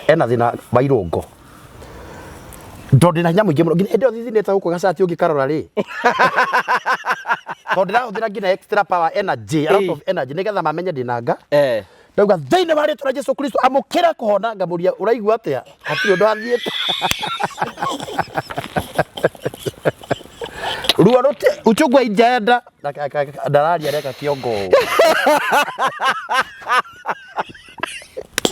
Ena thĩna wa irũngo. Tondũ ndĩna hinya mũingĩ mũno. Nginya hĩndĩ ĩyo thithinĩte gũkũ gacati ũngĩkarora rĩ. Tondũ ndĩrahũthĩra nginya extra power energy, a lot of energy nĩgetha mamenye ndĩna nga. Ndauga thĩinĩ wa rĩtwa rĩa Jesu Kristo amũkĩra kũhona ngamũria ũraigua atĩa? Hatirĩ ũndũ athiĩte. Ruo rũti uchungu haijaenda ndararia areka kĩongo ũũ.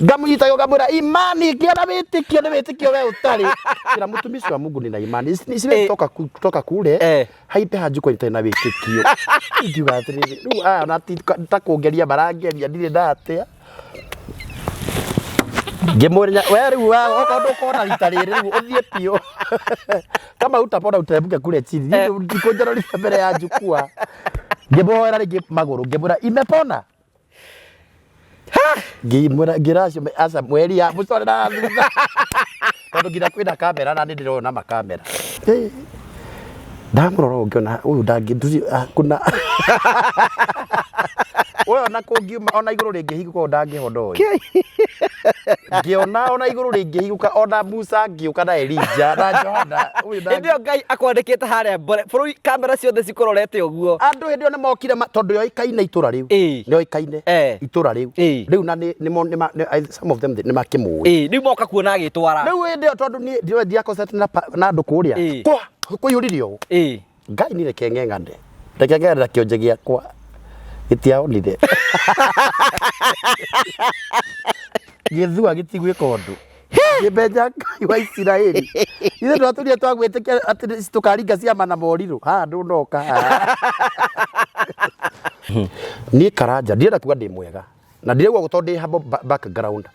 Ngamũnyita ngamwĩra imani ngĩa na wĩtĩkio nĩ wĩtĩkio we ũtarĩ. Kila mtumishi wa Mungu nina imani. Siwezi toka kutoka kule. Haimbe hanjukwa itarĩ na wĩtĩkio. Ingiuga atĩrĩrĩ, rĩu aya ona ti ta kũngeria marangeria ndirĩ na atĩa. Ngĩmũria we rĩu we okorwo ndũkona rita rĩrĩ rĩu ũthiĩ biũ. Kama utapona uteremke kule chini. Niĩ ndikũnjororithia mbere ya njukua. Ngĩmũhoera rĩngĩ magũrũ ngĩmwĩra imepona. Ngĩmwĩra ngĩra acio aca mweri ya mũcore na thutha. Tondũ nginya kwĩna kamera na nĩ ndĩrona makamera. Eh, Ndamũrora ũũ ngĩona ũyũ ndangĩ ah, kuna ũyũ ona kũngiuma ona igũrũ rĩngĩhingũka ũyũ ndangĩhona ũyũ. Ngĩona ona igũrũ rĩngĩhingũka ona Musa angĩũka na Elija na Johana ũyũ ndangĩ Hĩndĩ ĩyo Ngai akwandĩkĩte harĩa mbere bũrũri kamera ciothe cikũrorete ũguo. Andũ hĩndĩ ĩyo nĩ mokire tondũ yoĩkaine itũra rĩu. Nĩ yoĩkaine itũra rĩu. Rĩu na nĩ nĩ nĩ nĩ some of them nĩ makĩmũĩ. Rĩu moka kuona agĩtwara. Rĩu hĩndĩ ĩyo tondũ niĩ ndiũĩ ndiakoset na na andũ kũrĩa. Kwa kũiyũrire ũũ. Ngai niĩ reke ng'eng'ane. Reke ng'eng'ane na kĩonje gĩakwa. Gĩtiahonire. Gĩthua gĩtigwĩka ũndũ. Ngĩmenya Ngai wa Isiraeli. Ithuĩ twatũrire twagwĩtĩkia atĩ tũkaringa ciama na morirũ. Haha ndũnoka haha. Niĩ Karanja ndirenda kuga ndĩ mwega na ndirauga ũguo tondũ ndĩ humble background.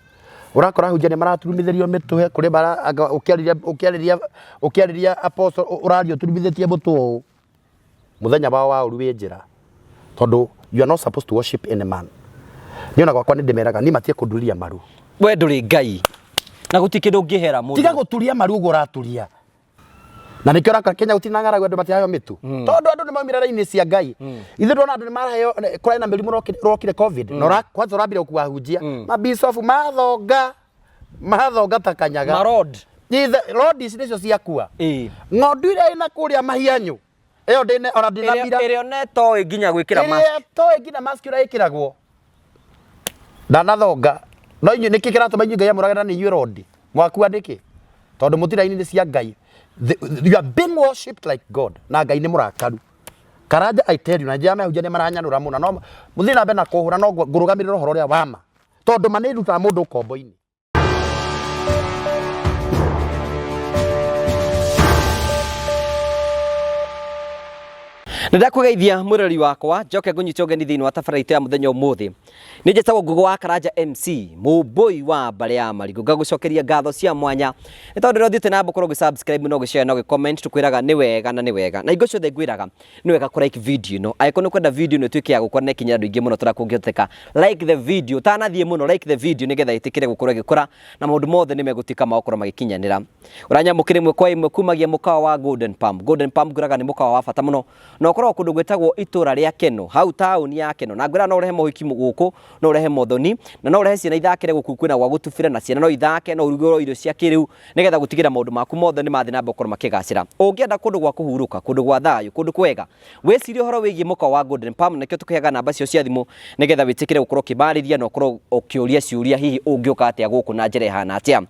Ũrakora ahunjia nĩ maraturumithĩrio mĩtwe kũrĩ mara anga ũkĩarĩria ũkĩarĩria ũkĩarĩria apostle ũraria ũturumithĩtie mũtwe ũũ. Mũthenya wao wa ũru wĩ njĩra tondũ you are not supposed to worship any man. Niĩ ona gwakwa nĩ ndĩmeraga niĩ matige kũnduria maru. We ndũrĩ Ngai na gũtirĩ kĩndũ ũngĩhera mũndũ. Tiga gũturia maru ũguo ũraturia. Na nĩkĩo ũrakora Kenya gũtirĩ na ng'aragu andũ matiraheo mĩtu. Tondũ andũ nĩ maumire raini cia Ngai. Ithuĩ ndona andũ nĩ maraheo kũrarĩ na mĩrimũ ũrokire COVID. Na ũra kwanza ũrambire gũkua ahunjia. Mabicobu mathonga mathonga ta kanyaga. Marod. Ithe road ici nĩcio ciakua. Ng'ondu iria ĩna kũrĩa mahianyũ ĩyo ndĩne ona ndĩnamira. Ĩrĩa ona ĩtoĩ nginya gwĩkĩra mask. Ĩrĩa ĩtoĩ nginya mask ũrĩa ĩkĩragwo. Ndanathonga. No inyuĩ nĩkĩ kĩratũma inyuĩ Ngai amũrage na nĩ inyuĩ rondi? Mwakua nĩkĩ? Tondũ mũtirĩ raini-inĩ cia Ngai. You are being worshipped like God. Na Ngai nĩ mũrakaru. Karanja I tell you, na njĩra mehunjia nĩ maranyanũra mũno. No mũthiĩ na mbere na kũhũra no ngũrũgamĩrĩra ũhoro ũrĩa wa ma. Tondũ ma nĩ ĩrutaga mũndũ ũkombo-inĩ. Nĩ ndakũgeithia mwĩrori wakwa njoke ngũnyite ũgeni thĩinĩ wa tabarĩra itũ ya mũthenya ũmũthĩ. Nĩ njĩtagwo Ngũgũ wa Karanja MC, mũmbũi wa mbarĩ ya Marigũ. Ngagũcokeria ngatho cia mwanya nĩ tondũ rĩrĩa ũthiĩte na mbere gũkorwo ũgĩ subscribe na ũgĩ share na ũgĩ comment tũkwĩraga nĩ wega na nĩ wega. Na hingo ciothe ngwĩraga nĩ wega kũ like video ĩno. Angĩkorwo nĩ ũkwenda video ĩno ĩtuĩke ya gũkũra na ĩkinyĩre andũ aingĩ mũno ta ũrĩa kũngĩhoteka, like the video. Ũtanathiĩ mũno like the video nĩgetha ĩtĩkĩre gũkorwo ĩgĩkũra na maũndũ mothe nĩ megũtuĩka ma gũkorwo magĩkinyanĩra. Ũranyamũkĩra ĩmwe kwa ĩmwe kumagia mũkawa wa Golden Palm. Golden Palm ngwĩraga nĩ mũkawa wa bata mũno na ũkoragwo kũndũ gwĩtagwo itũra rĩa Keno, hau taũni ya Keno. Na ngwĩraga no ũrehe mohiki gũkũ, no ũrehe mothoni na no ũrehe ciana ithakĩre gũkũ, kwĩna gwa gũtubĩra na ciana no ithake, no ũrugĩrwo irio cia kĩrĩu nĩgetha gũtigĩrĩra maũndũ maku mothe nĩ mathiĩ na mbere gũkorwo makĩgacĩra. Ũngĩenda kũndũ gwa kũhurũka, kũndũ gwa thayũ, kũndũ kwega, wĩcirie ũhoro wĩgiĩ mũkawa wa Golden Palm, na nĩkĩo tũkũheaga namba cio cia thimũ nĩgetha wĩtĩkĩre gũkorwo ũkĩmarĩria na ũkorwo ũkĩũria ciũria hihi ũngĩũka atĩa gũkũ na njĩra ĩhana atĩa.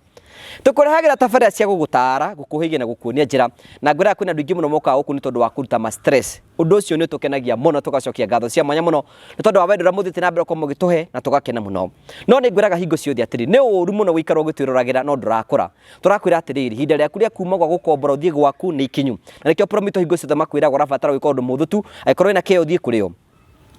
Tũkũrehagĩra tabarĩra cia gũgũtaara, gũkũhĩgia na gũkuonia njĩra. Na ngwĩraga kwĩna andũ aingĩ mũno mokaga gũkũ nĩ tondũ wa kũruta ma stress. Ũndũ ũcio nĩ ũtũkenagia mũno tũgacokia ngatho cia mwanya mũno nĩ tondũ wa wendo ũrĩa mũthiĩte na mbere gũkorwo mũgĩtũhe na tũgakena mũno. No nĩ ngwĩraga hingo ciothe atĩrĩ, nĩ ũru mũno gũikara ũgĩtwĩroragĩra no ndũrakũra. Tũrakwĩra atĩrĩrĩ, ihinda rĩaku rĩa kuma gwa gũkombora ũthiĩ gwaku nĩ ikinyu. Na nĩkĩo Promito hingo ciothe makwĩraga ũrabatara gwĩka ũndũ mũhũthũ tu, angĩkorwo wĩna kĩo ũthiĩ kũrĩ o.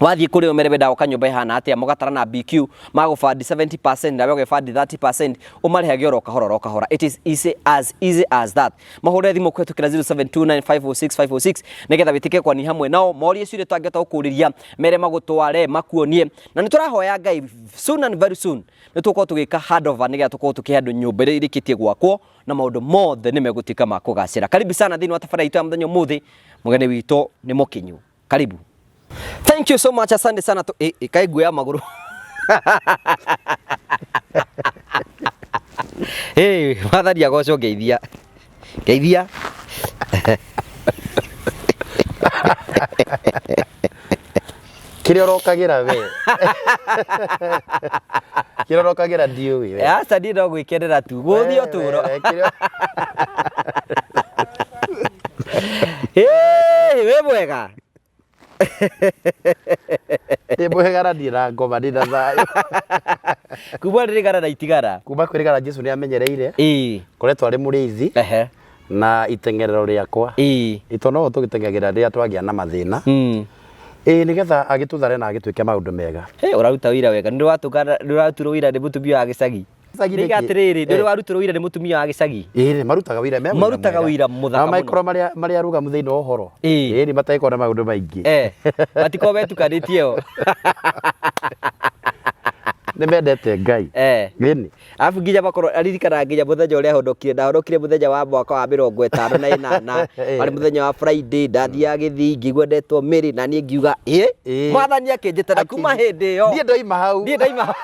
Wathiĩ kũrĩ o mere wenda gwaka nyũmba ĩhana atĩa, mũgatara na BQ, magũbandi 70% nawe ũgebandi 30%, ũmarĩhage oro kahora oro kahora. It is easy as easy as that. Mahũrĩre thimũ kũhetũkĩra 0729506506 nĩgetha wĩtĩke kwani hamwe nao, morie ciũria tũtangĩhota gũkũrĩria, mere magũtware, makuonie. Na nĩ tũrahoya Ngai soon and very soon nĩ tũgũkorwo tũgĩka handover nĩgetha tũkorwo tũkĩhe andũ nyũmba ĩrĩa ĩrĩkĩtie gwakwo na maũndũ mothe nĩ megũtuĩka ma kũgacĩra. Karibu sana thĩinĩ wa tabarĩra itũ ya mũthenya ũmũthĩ, mũgeni witũ nĩ mũkinyu. Karibu. Thank you so much. Asante sana tu. Eh, eh, kai nguoya magũrũ. Ĩ, Mwathani agocwo. Ngeithia, ngeithia. Kĩrĩa ũrokagĩra we, kĩrĩa ũrokagĩra ndiũĩ we. Aca, niĩ no gwĩkenera tu, gũthiĩ ũtũũro. We, kĩrĩa- Ĩ, wĩ mwega? Ndĩ mwega na ndirĩ na ngoma, ndĩ na thayũ. Kuma rĩrĩgara na itigara. Kuma kwĩrĩgara Jesu nĩ amenyereire. Koretwo arĩ mũrĩithi na iteng'erero rĩakwa. Ito no tũgĩteng'agĩra rĩrĩa twagĩa na mathĩna. Ĩĩ, nĩgetha agĩtũthare na agĩtwĩke maũndũ mega. Hey, ũraruta wĩra wega. Nĩ ũrarutirwo wĩra nĩ mũtumia wa gĩcagi? Gĩcagi Nĩiga nĩkĩ? atĩrĩrĩ, nĩ warutirwo wĩra nĩ mũtumia wa gĩcagi? Ĩĩ, nĩ marutaga wĩra me wĩra Marutaga mwega. wĩra mũthaka Na mũno. mangĩkorwo marĩ arũgamu thĩinĩ wa ũhoro. Ĩĩ nĩ matagĩkorwo na maũndũ maingĩ. Matikorwo metukanĩtie o. Nĩ mendete Ngai. Ĩni. Arabu nginya makorwo aririkanaga nginya mũthenya ũrĩa ahonokire. Ndahonokire mũthenya wa mwaka wa 58, warĩ mũthenya wa Friday. Ndathiaga gĩthii, ngĩigua ndetwo Mary, na niĩ ngiuga ĩ. Mwathani akĩnjĩta, na kuma hĩndĩ ĩyo Niĩ ndoima hau. Niĩ ndoima.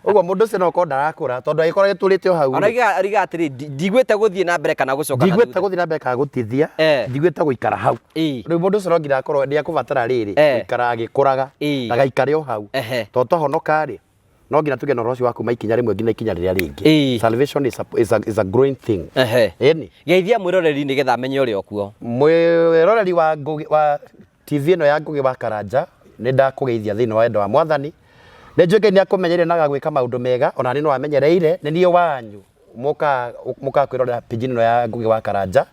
Ũguo mũndũ ũcio no ũkorwo ndarakũra, tondũ angĩkorwo agĩtũrĩte o hau rĩ, Ariga atĩrĩ, "Ndiguĩte gũthiĩ na mbere kana gũcoka na ndiguĩte thutha." gũthiĩ na mbere kana gũtithia. Ndiguĩte gũikara hau. Rĩu mũndũ ũcio no nginya akorwo nĩ akũbatara rĩrĩ gũikara agĩkũraga, ndagaikare o hau. Tondũ twahonoka rĩ, no nginya tũgĩe na ũhoro ũcio wa kuma ikinya rĩmwe nginya ikinya rĩrĩa rĩngĩ. Salvation is a growing thing. Ĩni. Geithia mwĩroreri nĩgetha amenye ũrĩa ũkuo. Mwĩroreri wa Ngũgĩ wa TV ĩno ya Ngũgĩ wa Karanja, nĩ ndakũgeithia thĩinĩ wa wendo wa Mwathani. Nĩ njũĩ Ngai nĩ akũmenyereire na agagwĩka maũndũ mega, ona niĩ no amenyereire. Nĩ niĩ wanyu mũkaga kwĩrorera page ĩno ya Ngũgĩ wa Karanja.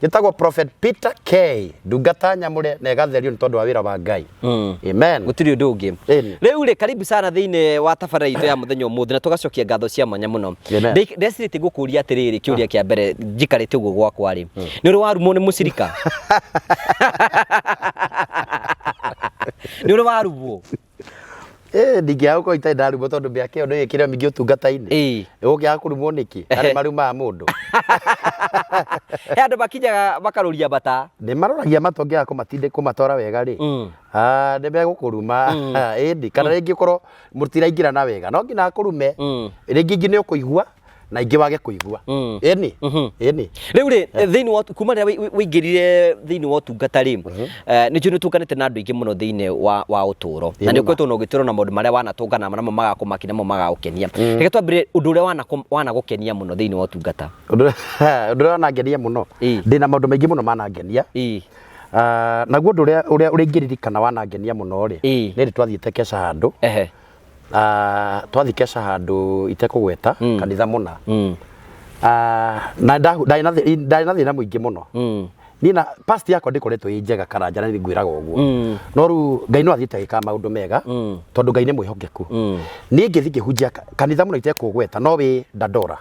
Njĩtagwo Prophet Peter K, ndungata nyamũre na ĩgatherio nĩ tondũ wa wĩra wa Ngai. Amen. Gũtirĩ ũndũ ũngĩ. Ĩni. Rĩu rĩ, karibu sana thĩinĩ wa tabarĩra itũ ya mũthenya ũmũthĩ, na tũgacokia ngatho cia mwanya mũno. Amen. Ndecirĩtie ngũkũria atĩrĩrĩ, kĩũria kĩa mbere njikarĩte ũguo gwakwa rĩ, nĩ ũrĩ warumwo nĩ mũcirika? Nĩ ũrĩ warumwo? Ĩĩ, ndingĩaga gũkorwo itarĩ ndarumwo, tondũ mĩaka ĩyo nĩ ĩkĩrĩ mĩingĩ ũtungata-inĩ. Ũgũkĩaga kũrumwo nĩkĩ? Na nĩ marumaga mũndũ. He andũ makinyaga makarũria mata. Nĩ maroragia mata, ũngĩaga kũmatindĩ kũmatwara wega rĩ, ah, nĩ megũkũruma. Ĩndĩ kana rĩngĩ ũkorwo mũtiraingĩrana wega, no nginya akũrume. Rĩngĩ ingĩ nĩ ũkũigua na ingĩ wage kũigua. Ĩni. Ĩni. Rĩu rĩ, thĩinĩ wa kuma rĩrĩa waingĩrire thĩinĩ wa ũtungata rĩ, nĩ njũĩ nĩ ũtũnganĩte na andũ aingĩ mũno thĩinĩ wa ũtũũro, na nĩ Nĩ ma. ũkoretwo na ũgĩtwĩra na maũndũ marĩa wanatũngana namo magakũmakia, namo magagũkenia. Reke twambĩrĩrie ũndũ ũrĩa wanagũkenia mũno thĩinĩ wa ũtungata. Ũndũ ũrĩa wanangenia mũno, ndĩna maũndũ maingĩ mũno manangenia. Ah, naguo ũndũ ũrĩa ingĩririkana wanangenia mũno rĩ, nĩ rĩ twathiĩte keca handũ. Ah, twathiĩ keca handũ itekũgweta kanitha mũna. Ah, na ndarĩ na thĩna mũingĩ mũno. Niĩ na past yakwa ndĩkoretwo ĩ njega, Karanja, na nĩ ngwĩraga ũguo. No rĩu Ngai no athiĩte agĩkaga maũndũ mega, tondũ Ngai nĩ mwĩhokeku. Niĩ ngĩthiĩ ngĩhunjia kanitha mũno itekũgweta, no wĩ Dandora.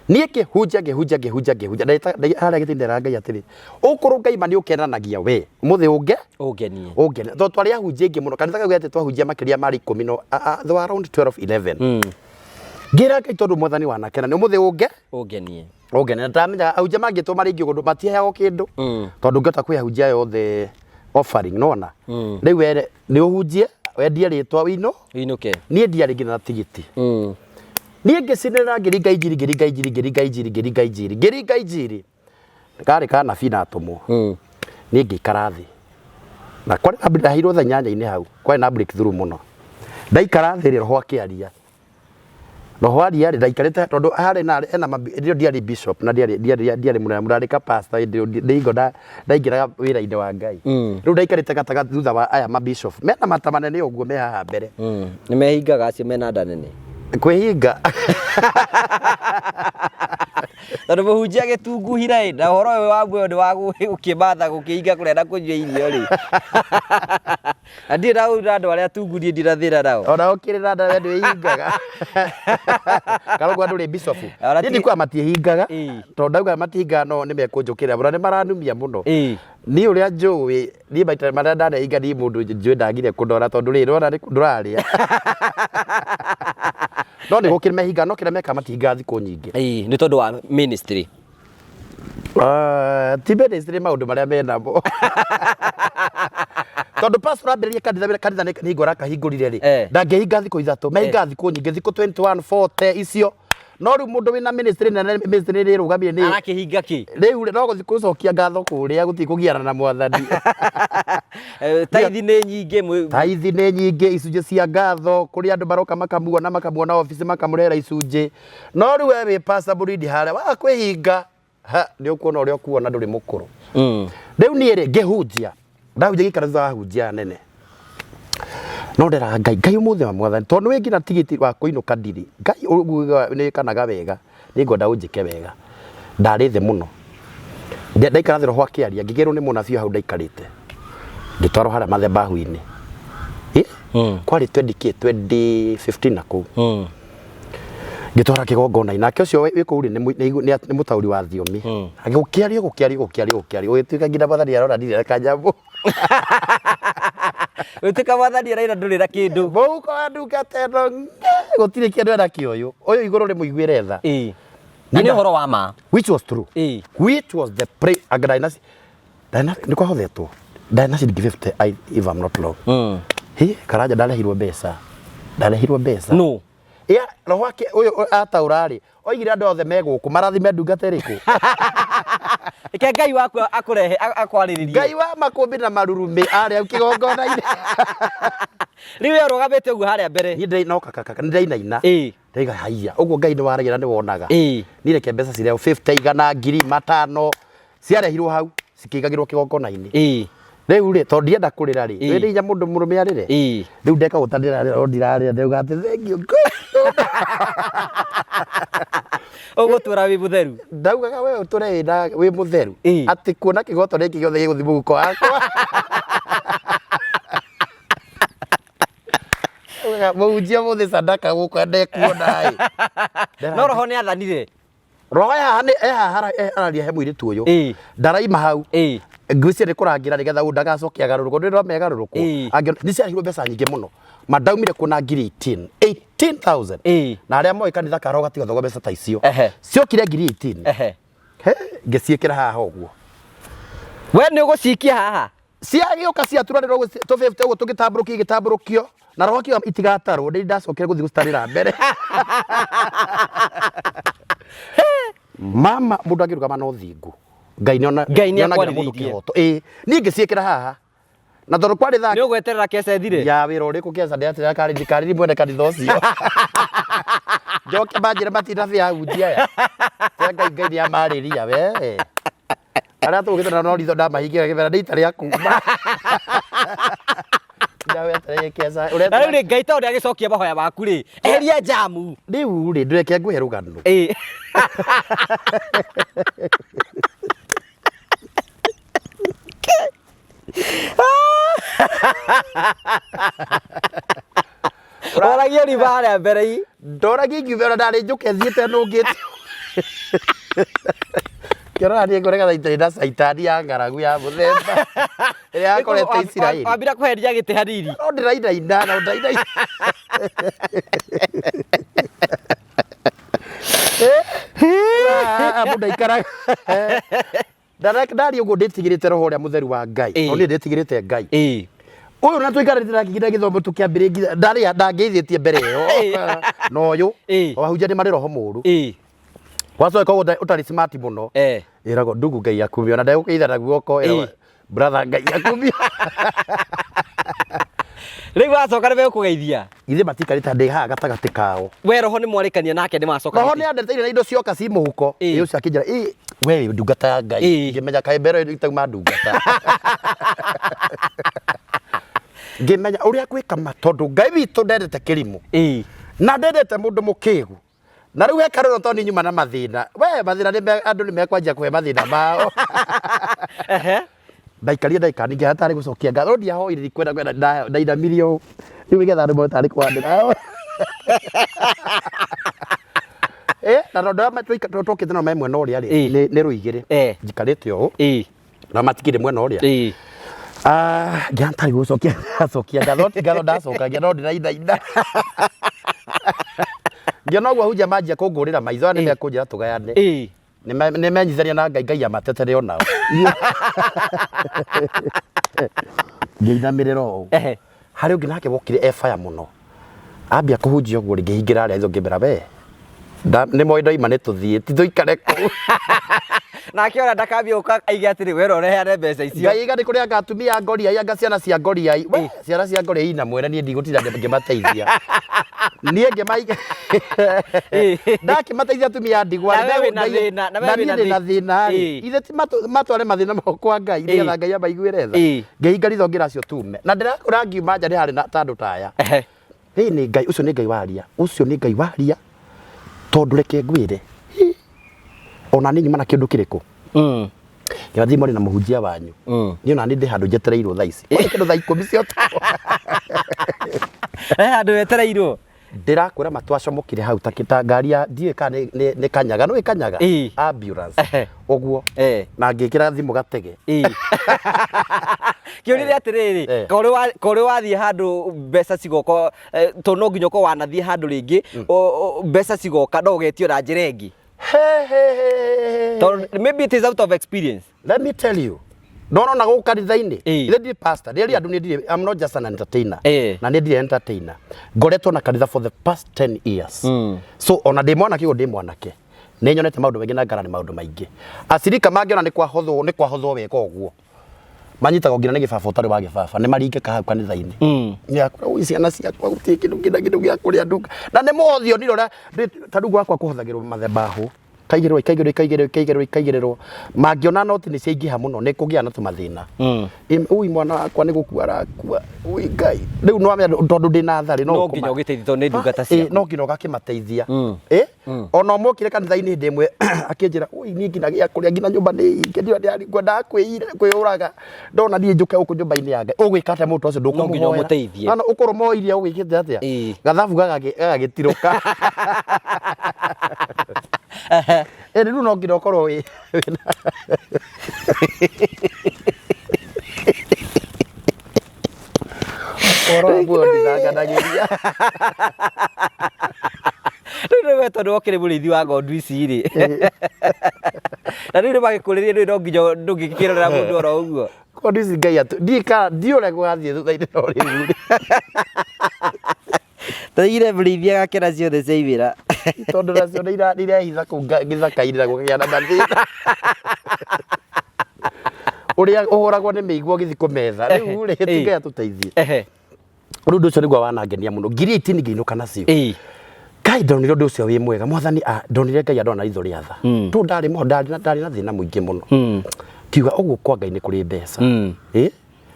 Niĩ ngĩhunjia, ngĩhunjia, ngĩhunjia, ngĩhunjia. Harĩa gĩtĩ nderaga Ngai atĩrĩ, ũkorwo Ngai ma nĩ ũkenanagia we ũmũthĩ ũnge Ũngenie. Ũngene, tondũ twarĩ ahunjia aingĩ mũno kanitha kau gete, twahunjia makĩria marĩ 10 no they were around 12 11. Ngĩra Ngai, tondũ Mwathani wanakena nĩ ũmũthĩ ũnge Ũngenie. Ũngene. Na ndamenyaga ahunjia mangĩtwo marĩ aingĩ ũguo matiheagwo kĩndũ, tondũ ũngĩhota kwĩ ahunjia yothe offering nona. Rĩu were nĩ ũhunjie, wendie rĩtwa, wĩino Wĩinũke. Niĩ ndiarĩ nginya na tigiti. Niĩ ngĩcinĩrĩra, ngĩringa injiri, ngĩringa injiri, ngĩringa injiri, ngĩringa injiri, ngĩringa injiri, karĩ ka nabii na atũmwo. Niĩ ngĩikara thĩ, na kwarĩ na ndaheirwo thaa 8-inĩ hau, kwarĩ na breakthrough mũno. Ndaikara thĩ rĩ, roho akĩaria. Roho aria rĩ, ndaikarĩte tondũ harĩ na ena hĩndĩ ĩyo ndiarĩ bishop na ndiarĩ mũnene, ndarĩ ka pastor hĩndĩ ĩyo, nĩ hingo ndaingĩraga wĩra-inĩ wa Ngai. Rĩu ndaikarĩte gatagatĩ thutha wa aya ma bishop mena mata manene ũguo me haha mbere. Nĩ mehingaga acio mena nda nene? Kwĩhinga. Tondũ mũhunjia gĩtunguhire ĩ, na ũhoro ũyũ wa muoyo nĩ wa gũkĩmatha, gũkĩhinga kũrĩa na kũnyua irio rĩ, na ndirĩ na ũru na andũ arĩa tungu, niĩ ndirĩ na thĩna nao. Ona ũkĩrĩ na nda, we ndwĩhingaga, kana ũguo andũ rĩ bishop? Ona Niĩ ndikuga matiĩhingaga, tondũ ndauga matihingaga no nĩ mekũnjũkĩrĩra mũno, nĩ maranumia mũno. Niĩ ũrĩa njũĩ, niĩ maita marĩa ndanehinga, niĩ mũndũ njũĩ ndagire kũndora, tondũ rĩrĩ ndĩrona ndũrarĩa, no nĩ gũkĩrĩ mehinga, no kĩrĩa mekaga matihingaga thikũ nyingĩ. Ĩĩ, nĩ tondũ wa ministry. Ah, ti ministry, maũndũ marĩa menamo. Tondũ pastor ambĩrĩria kanitha wĩra kanitha nĩ hingo arakahingũrire rĩ, ndangĩhinga thikũ 3, mehingaga thikũ nyingĩ, thikũ 21, 40 icio. No rĩu mũndũ wĩna ministry nene, ministry nĩ ĩrũgamire nĩ Arakĩhinga kĩ? Rĩu rĩ, no gũthiĩ gũcokia ngatho kũrĩa, gũthiĩ kũgiana na Mwathani. Taithi nĩ nyingĩ. Taithi nĩ nyingĩ, icunjĩ cia ngatho, kũrĩa andũ maroka makamuona, makamuona obici, makamũrehera icunjĩ. No rĩu we wĩ pastor mũrindi harĩa, waga kwĩhinga, ha, nĩ ũkuona ũrĩa ũkuona ndũrĩ mũkũrũ. Rĩu niĩ rĩ, ngĩhunjia, ndahunjia gĩikaro thutha wa ahunjia anene. No nderaga Ngai, Ngai ũmũthĩ wa Mwathani, tondũ nĩ nginya tigiti wa kũinũka ndirĩ. Ngai ũguo nĩ kanaga wega, nĩ ngwenda ũnjĩke wega. Ndarĩ thĩ mũno. Ndaikara thĩ roho akĩaria, ngĩgĩrwo nĩ mũnabii hau ndaikarĩte. Ngĩtwarwo harĩa mathabahu-inĩ. Kwarĩ 20 kĩ, 2015 na kũu. Ngĩtwara kĩgongona-inĩ. Nake ũcio wĩ kũu rĩ, nĩ mũtaũri wa thiomi. Gũkĩario, gũkĩario, gũkĩario, gũkĩario. Gũgĩtuĩka nginya Mwathani arora ndirĩ na kanyamũ. Gũtuĩka Mwathani araira ndũrĩ na kĩndũ. Mũhuko wa ndungata ĩno gũtirĩ kĩndũ ena kĩo ũyũ. Ũyũ igũrũ rĩmũiguĩre tha. Na nĩ ũhoro wa ma. Which was true. Which was the pray anga ndarĩ na ndarĩ na nĩ kwahothetwo. Ndarĩ na ciringi 50 if I'm not wrong. Hĩ, Karanja ndarehirwo mbeca. Ndarehirwo mbeca. No. Ya, roho wake ũyũ ataũra rĩ, oigire andũ othe me gũkũ marathime ndungata ĩrĩkũ? Reke Ngai waku akũrehe akwarĩrĩrie. Ngai wa makũmbĩ na marurumĩ arĩ hau kĩgongona-inĩ. Rĩu we ũrũgamĩte ũguo harĩa mbere. Niĩ ndĩraina kaka, nĩ ndĩrainaina. Ndaiga haiya, ũguo Ngai nĩ waragia na nĩ wonaga. Niĩ reke mbeca cirehwo 50, igana, ngiri, matano, ciarehirwo hau cikĩigagĩrwo kĩgongona-inĩ. Rĩu rĩ, tondũ ndienda kũrĩra rĩ, wĩ nĩ hinya mũndũ mũrũme arĩre? Rĩu ndeka ũguo ta ndĩrarĩra no ndirarĩra, ndĩrauga atĩ thank you God. Ũgũtũra wĩ mũtheru. Ndaugaga we ũtũre wĩ mũtheru. Atĩ kuona kĩgoto gĩkĩ gĩothe gĩgũthiĩ mũhuko wakwa. Ndaugaga mũhunjia mũthĩ sadaka gũkũ ndekuona ĩ. No roho nĩ athanire. Roho e haha e haha araria he mũirĩtu ũyũ. Ndaraima hau. Ngwĩciria nĩ kũrangĩra nĩgetha ũyũ ndagacoke agarũrũkwo. Ndũrĩ ndona megarũrũkwo. Nĩ ciarehirwo mbeca nyingĩ mũno. Ma ndaumire kuo na ngiri 18. 18,000. Na arĩa moĩ kanitha ka roho gatigathogwo mbeca ta icio. Ciokire ngiri 18. He, ngĩciĩkĩra haha ũguo. We nĩ ũgũcikia haha? Ciagĩũka ciaturanĩrwo ũguo tũ 50 ũguo tũgĩtambũrũkio igĩtambũrũkio na roho akiuga itigatarwo ndĩ ndacokire gũthiĩ gũcitarĩra mbere. Mama mũndũ angĩrũgama na ũthingu Ngai nĩona Ngai nĩonagĩra mũndũ nĩakwarĩrĩirie. kĩhoto. Ĩĩ niĩ ngĩciĩkĩra haha na tondũ kwarĩ thaa Nĩ ũgweterera keca ĩthire? ya wĩra ũrĩkũ keca ndĩratĩra karĩ karĩ mwene kanitha ũcio njoke manjĩre matina bĩa ahunjia aya Tia Ngai Ngai nĩamarĩria we arĩa tũgĩte na no ritho ndamahingĩra kĩbera nĩ ita rĩa kuma Ndawetereire kĩaca Na rĩu ũreterera rĩ Ngai tondũ agĩcokia mahoya maku rĩ, eheria njamu. Rĩu rĩ ndũreke ngũhe rũgano. Oragia riba harĩa mbere i. Ndoragia ingiuga ona ndarĩ njũke thiĩte nũngĩte. Kĩrora niĩ ngorega itarĩ na caitani ya ng'aragu ya mũthemba ĩrĩa yakorete Isiraeli. Wambira kũheria gĩtĩ hanini. No ndĩrainaina na ndainaina. Mũndũ aikaraga Ndari ũguo ndĩtigĩrĩte roho ũrĩa mũtheru wa Ngai. No niĩ ndĩtigĩrĩte Ngai. Ũyũ na tũikarĩte nake nginya gĩthomo tũkĩambĩrĩria nginya ndarĩ ndangĩithĩtie mbere ĩyo. Na ũyũ ahunjia nĩ marĩ roho mũru. Wacoka koguo ũtarĩ smart mũno. Ĩragwo ndugu Ngai akumio ona ndegũkĩitha na guoko ĩragwo brother Ngai akumio. Rĩu wacoka nĩ megũkũgeithia. Githĩ matikarĩte ndĩ haha gatagatĩ kao. We roho nĩ mwarĩkania nake nĩ macoka. Roho nĩ andeteire na indo cioka ci mũhuko. Ĩ ũcio akĩnjĩra ĩ we wĩ ndungata ya Ngai. Ngĩmenya kaĩ mbere ĩyo itauma ndungata. Ngĩmenya ũrĩa ngwĩka ma tondũ Ngai witũ ndendete kĩrimũ. Na ndendete mũndũ mũkĩgu. Na rĩu hekarũ ĩno tondũ nĩ nyuma na mathĩna. We mathĩna nĩ andũ nĩ mekwanjia kũhe mathĩna mao. Ndaikarire ndagĩka ningĩ hatarĩ gũcokia ngatho no ndiahoire ndikwenda kwenda ndainamirie ũũ. Rĩu nĩgetha andũ mone tarĩ kwandĩra. Na tondũ arĩa tũkĩte nao me mwena ũrĩa rĩ, nĩ rũigĩrĩ. Njikarĩte ũũ. Na matikĩrĩ mwena ũrĩa. Ngĩhana tarĩ gũcokia ndacokia ngatho, ti ngatho ndacokagia no ndĩrainaina. Ngĩona ũguo ahunjia manjia kũngũrĩra maitho aya nĩ mekũnjĩra tũgayane. Nĩ menyithania na Ngai, Ngai amatetere onao. Ngĩinamĩrĩra ũũ. Harĩ ũngĩ nake wokire e fire mũno. Ambia kũhunjia ũguo rĩ, ngĩhingĩra arĩa aitũ ngĩmera we nĩ moĩ ndoima nĩ tũthiĩ ti tũikare kũu. Nake ona ndakambia gũka aige atĩrĩ we ũreheane mbeca icio. Ngai iga nĩ kũrĩ anga atumia a ngoriai anga ciana cia ngoriai. We ciana cia ngoriai ina mwene niĩ ndigũtinda ngĩmateithia. Niĩ ngĩmaiga ndakĩmateithia atumia a ndigwa Na we wĩna thĩna, na we na wĩna niĩ ndĩna thĩ- thĩna rĩ ithe ti matware mathĩna mao kwa Ngai nĩgetha Ngai amaiguĩre tha. Ngĩhinga ritho ngĩra acio tume na ndĩrakũra ngiuma nja nĩ harĩ na ta andũ ta aya. Ĩ nĩ Ngai ũcio nĩ Ngai waria ũcio nĩ Ngai waria tondũ reke ngwĩre hi, ona niĩ nyuma na kĩndũ kĩrĩkũ ngĩrathiĩ mwarĩ na mũhunjia wanyu niĩ ona niĩ ndĩ handũ njetereirwo thaa ici Kwarĩ kĩndũ thaa 10 cia ũtukũ. He handũ wetereirwo. Ndĩrakwĩra ma twacomokire hau ta ta ngari ya ndiũĩ kana nĩ kanyaga nĩũĩ kanyaga ambulance ũguo na ngĩkĩra thimũ gatege. Kĩũria nĩ atĩrĩrĩ, korĩ wathiĩ handũ mbeca cigoka, tondũ no nginya ũkorwo wanathiĩ handũ rĩngĩ, mbeca cigoka no ũgetio na njĩra ĩngĩ. He, he, he, he. Tondũ maybe it is out of experience. Let me tell you. Ndorona gũkũ kanitha-inĩ. Ĩĩ. Ithe ndirĩ pastor. Ndĩrĩ andũ niĩ ndirĩ I'm not just an entertainer. Ĩĩ. Na niĩ ndirĩ entertainer. Ngoretwo na kanitha for the past 10 years. So ona ndĩ mwanake ũguo ndĩ mwanake. Nĩ nyonete maũndũ maingĩ na ngarani maũndũ maingĩ. Acirika mangĩona nĩ kwahothwo nĩ kwahothwo wega ũguo. Manyitagwo nginya nĩ gĩbaba ũtarĩ wa gĩbaba. Nĩ maringĩka hau kanitha-inĩ. Nĩ akũra ui ciana ciakwa gũtirĩ kĩndũ kĩna kĩndũ gĩa kũrĩa nduka. Na nĩ mũhothi onire ũrĩa ta rĩu gwakwa kũhothagĩrwo mathebahũ. Ikaigĩrĩrwo ikaigĩrĩrwo ikaigĩrĩrwo ikaigĩrĩrwo ikaigĩrĩrwo mangĩona noti nĩ ciaingĩha mũno nĩ kũgĩa na tũmathĩna. Ui mwana wakwa nĩ gũkua arakua ui Ngai rĩu no amenya tondũ ndĩ na tharĩ no nginya ũgĩteithio tondũ nĩ ndungata ciaku. No nginya ũgakĩmateithia. Ona ũmwe okire kanitha-inĩ hĩndĩ ĩmwe akĩnjĩra ui niĩ nginya gĩa kũrĩa nginya nyũmba nĩ hinge ndiũĩ ndĩrenda kwĩyũraga ndona niĩ njũke gũkũ nyũmba-inĩ ya Ngai ũgwĩka atĩa mũndũ ũcio No nginya ndũkũmũhoera ũmũteithie. No, no, ũkũrũma o iria ũgwĩkĩte atĩa gathabu gagagĩtirũka. Ĩĩ rĩu no nginya ũkorwo wĩ wĩna ũhoro wa muoyo ndithanganagĩria. Rĩu nĩ we tondũ wokĩrĩ mũrĩithi wa ng'ondu ici rĩ. Na rĩu nĩ magĩkũrĩrie ndũĩ no nginya ndũngĩkĩrorera mũndũ oro ũguo. Ng'ondu ici Ngai atũ ndiũĩ kana ndiũĩ ũrĩa gũgathiĩ thutha-inĩ no rĩu rĩ. Tũigire mũrĩithi agakena ciothe ciaimĩra. Tondũ nacio nĩ irehitha kũu gĩthaka-inĩ na gũkagĩa na mathĩna. Ũrĩa ũhũragwo nĩ mĩigua ũgĩthiĩ kũmetha. Rĩu rĩ, ti Ngai atũteithie. Rĩu ũndũ ũcio nĩguo wanangenia mũno. 18,000 ngĩinũka nacio. Ngai ndonire ũndũ ũcio wĩ mwega. Mwathani ndonire Ngai andona na ritho rĩa tha. Tondũ ndarĩ ndarĩ na thĩna mũingĩ mũno. Ngiuga ũguo kwa Ngai nĩ kũrĩ mbeca.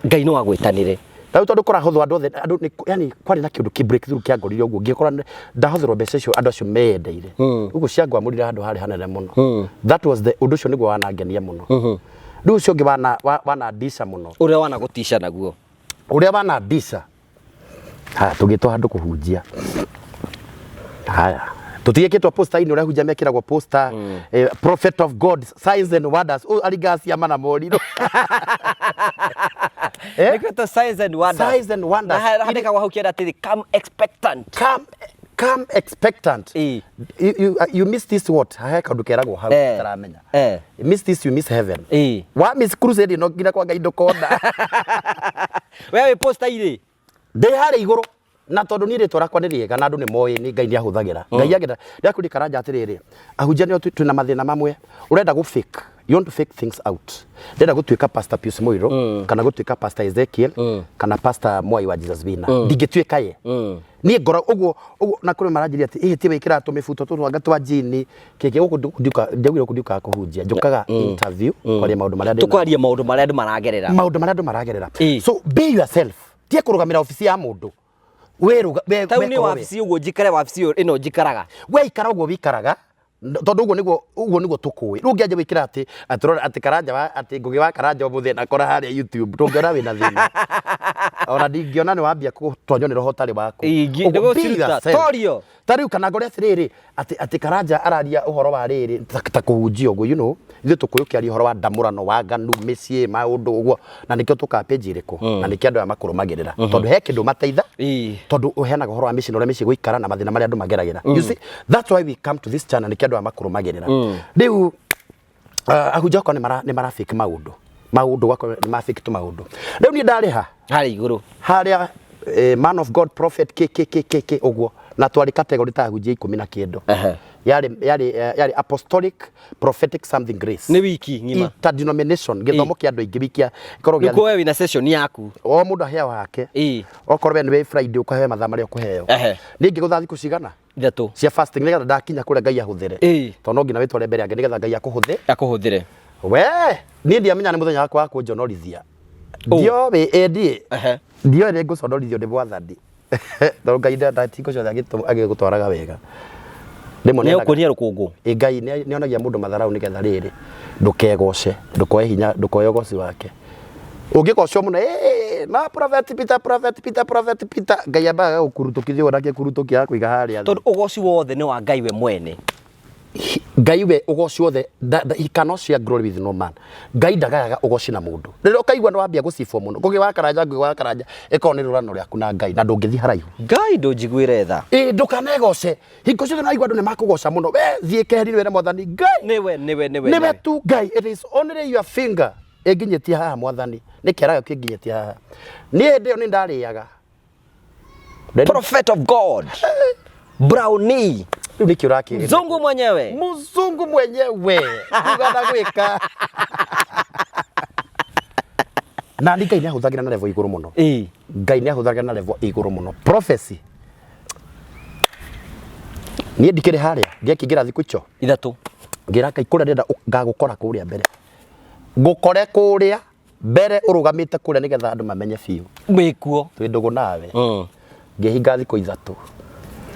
Ngai no agwĩtanĩre. Rĩu tondũ kũrahothwo andũ othe andũ nĩ yani kwarĩ na kĩũndũ kĩ breakthrough kĩangorire ũguo ngĩkora ndahotherwo mbeca icio andũ acio meyendeire. Ũguo ciangwamũrire handũ harĩ hanene mũno. That was the ũndũ ũcio nĩguo wanangenia mũno. Rĩu ũcio ũngĩ wanandica mũno. Ũrĩa wanagũtica naguo. Ũrĩa wanandica. Haya tũgĩtwo handũ kũhunjia. Haya tũtigĩkĩtwo poster-inĩ ũrĩa hunjia mekĩragwo poster prophet of God signs and wonders ũyũ aringaga ciama na morirũ. Nĩkwĩtwo signs and wonders. Signs and wonders. Na handĩkagwo hau kĩanda atĩrĩ come expectant. Come expectant. You miss this what? Hahe kaũndũ keragwo hau utaramenya. You miss this you miss heaven. Wa miss crusade no nginya kwa Ngai ndũkona. We wĩ poster-inĩ? Ndĩ harĩa igũrũ na tondũ niĩ rĩtwa rĩakwa nĩ rĩega na andũ nĩ moĩ nĩ Ngai nĩ ahũthagĩra. Ngai angĩenda ndĩrakwĩria Karanja atĩrĩrĩ, ahunjia nĩo twĩna mathĩna mamwe. Ũrenda gũ fake, you want to fake things out. Ndĩrenda gũtuĩka Pastor Pius Mũirũ kana gũtuĩka Pastor Ezekiel kana Pastor Mwai wa Jesus Wina. Ndingĩtuĩka ye. Niĩ ngora ũguo ũguo na kũrĩ maranjĩria atĩ ĩhĩ ti wĩkĩraga tũmĩbuto tũtũ twa jini kĩkĩ gũkũ ndiaugire gũkũ ndiũkaga kũhunjia njũkaga interview kwaria maũndũ marĩa ndĩna Tũkwaria maũndũ marĩa andũ maragerera. Maũndũ marĩa andũ maragerera. So be yourself. Tiga kũrũgamĩra obici ya mũndũ. Wĩrũga we Ta rĩu niĩ wekorwo we. wabici ũguo njikare wabici ĩno njikaraga. We ikara ũguo wikaraga tondũ ũguo nĩguo ũguo nĩguo tũkũĩ. Rĩu ũngĩanjia gwĩkĩra atĩ atĩ atĩ Karanja wa atĩ Ngũgĩ wa Karanja ũmũthĩ ndakora harĩa YouTube ndũngĩona wĩna thĩna. Ona ndingĩona nĩ wambia gũtonywo nĩ roho ũtarĩ waku. Ũguo be Nĩgũciruta. yourself. Torio. Ta rĩu kana ngore atĩrĩrĩ atĩ atĩ Karanja araria ũhoro wa rĩrĩ ta kũhunjia ũguo you know ithuĩ tũkũĩ ũkĩaria ũhoro wa ndamũrano wa nganu mĩciĩ maũndũ ũguo na nĩkĩo tũkaga page ĩrĩkũ na nĩkĩo andũ aya makũrũmagĩrĩra tondũ he kĩndũ mateitha tondũ ũheanaga ũhoro wa mĩciĩ na ũrĩa mĩciĩ gũikara na mathĩna marĩa andũ mageragĩra. You see, that's why we come to this channel, nĩkĩo andũ aya makũrũmagĩrĩra. Rĩu ahunjia okorwo nĩ mara fake maũndũ Maũndũ ũgakora nĩ ma fake tũmaũndũ. Rĩu niĩ ndarĩ ha? Harĩa igũrũ. Harĩa man of God, prophet, k k k k k ũguo, na twarĩ category ta ahunjia 10 na kĩndũ. Yarĩ apostolic prophetic something grace. Nĩ wiki ng'ima. Interdenomination, gĩthomo kĩa andũ aingĩ, wiki ĩkoragwo gĩa Nĩkuo we wĩna session yaku. O mũndũ aheo hake. Okorwo we nĩ Friday, ũkaheo mathaa marĩa ũkũheo. Niĩ ngĩgũtha thikũ cigana? 3. Cia fasting, nĩgetha ndakinya kũrĩa Ngai ahũthĩre. Tondũ no nginya wĩtware mbere yake nĩgetha Ngai akũhũthĩ Akũhũthĩre. We niĩ ndiamenya nĩ mũthenya wakwa wa kũnjonorithia. Ndioĩ ĩndĩ ndioĩ nĩ ngũconorithio nĩ Mwathani, tondũ Ngai hingo ciothe agĩgũtwaraga wega. Rĩmwe nĩ ũkuonia rũkũngũ. Ĩ, Ngai nĩ onagia mũndũ matharau nĩgetha rĩrĩ ndũkegoce, ndũkoe hinya, ndũkoe ũgoci wake. Ũngĩgocwo mũno, "Ĩ, no Prophet Peter, Prophet Peter, Prophet Peter," Ngai ambaga gũkurutũkithia ũguo na gĩkurutũki agakũiga harĩa thĩ. Tondũ ũgoci wothe nĩ wa Ngai we mwene. Ngai we ũgoci wothe, he cannot share glory with no man. Ngai ndagayaga ũgoci na mũndũ. Rĩrĩa ũkaigua nĩ wambia gũcibwo mũno, Ngũgĩ wa Karanja, Ngũgĩ wa Karanja, ĩkorwo nĩ rũrano rĩaku na Ngai na ndũngĩthiĩ haraihu. Ngai ndũnjiguĩre tha. Ĩ, ndũkanegoce. Hingo ciothe naigua andũ nĩ makũgoca mũno, we thiĩ keheri, wĩre Mwathani Ngai nĩwe, nĩwe, nĩwe. Nĩwe tu Ngai. It is only your finger ĩnginyĩtie haha, Mwathani, nĩ kĩara gĩaku kĩnginyĩtie haha. Niĩ hĩndĩ ĩyo nĩ ndarĩaga. Prophet of God Brownie. Rĩu nĩkĩ ũrakĩgeria? Mzungu mwenyewe. Mzungu mwenyewe kuga na gwĩka na ni Ngai nĩ ahũthagĩra na level igũrũ mũno. Ngai nĩ ahũthagĩra na level igũrũ mũno prophecy. Niĩ ndikĩrĩ harĩa ngĩakĩingĩra thikũ icio 3. Ngĩra Ngai kũrĩa ndĩrenda ngagũkora kũrĩa mbere, ngũkore kũrĩa mbere ũrũgamĩte kũrĩa, nĩgetha andũ mamenye biũ wĩkuo. Twĩ ndũgũ nawe. Ngĩhinga thikũ 3.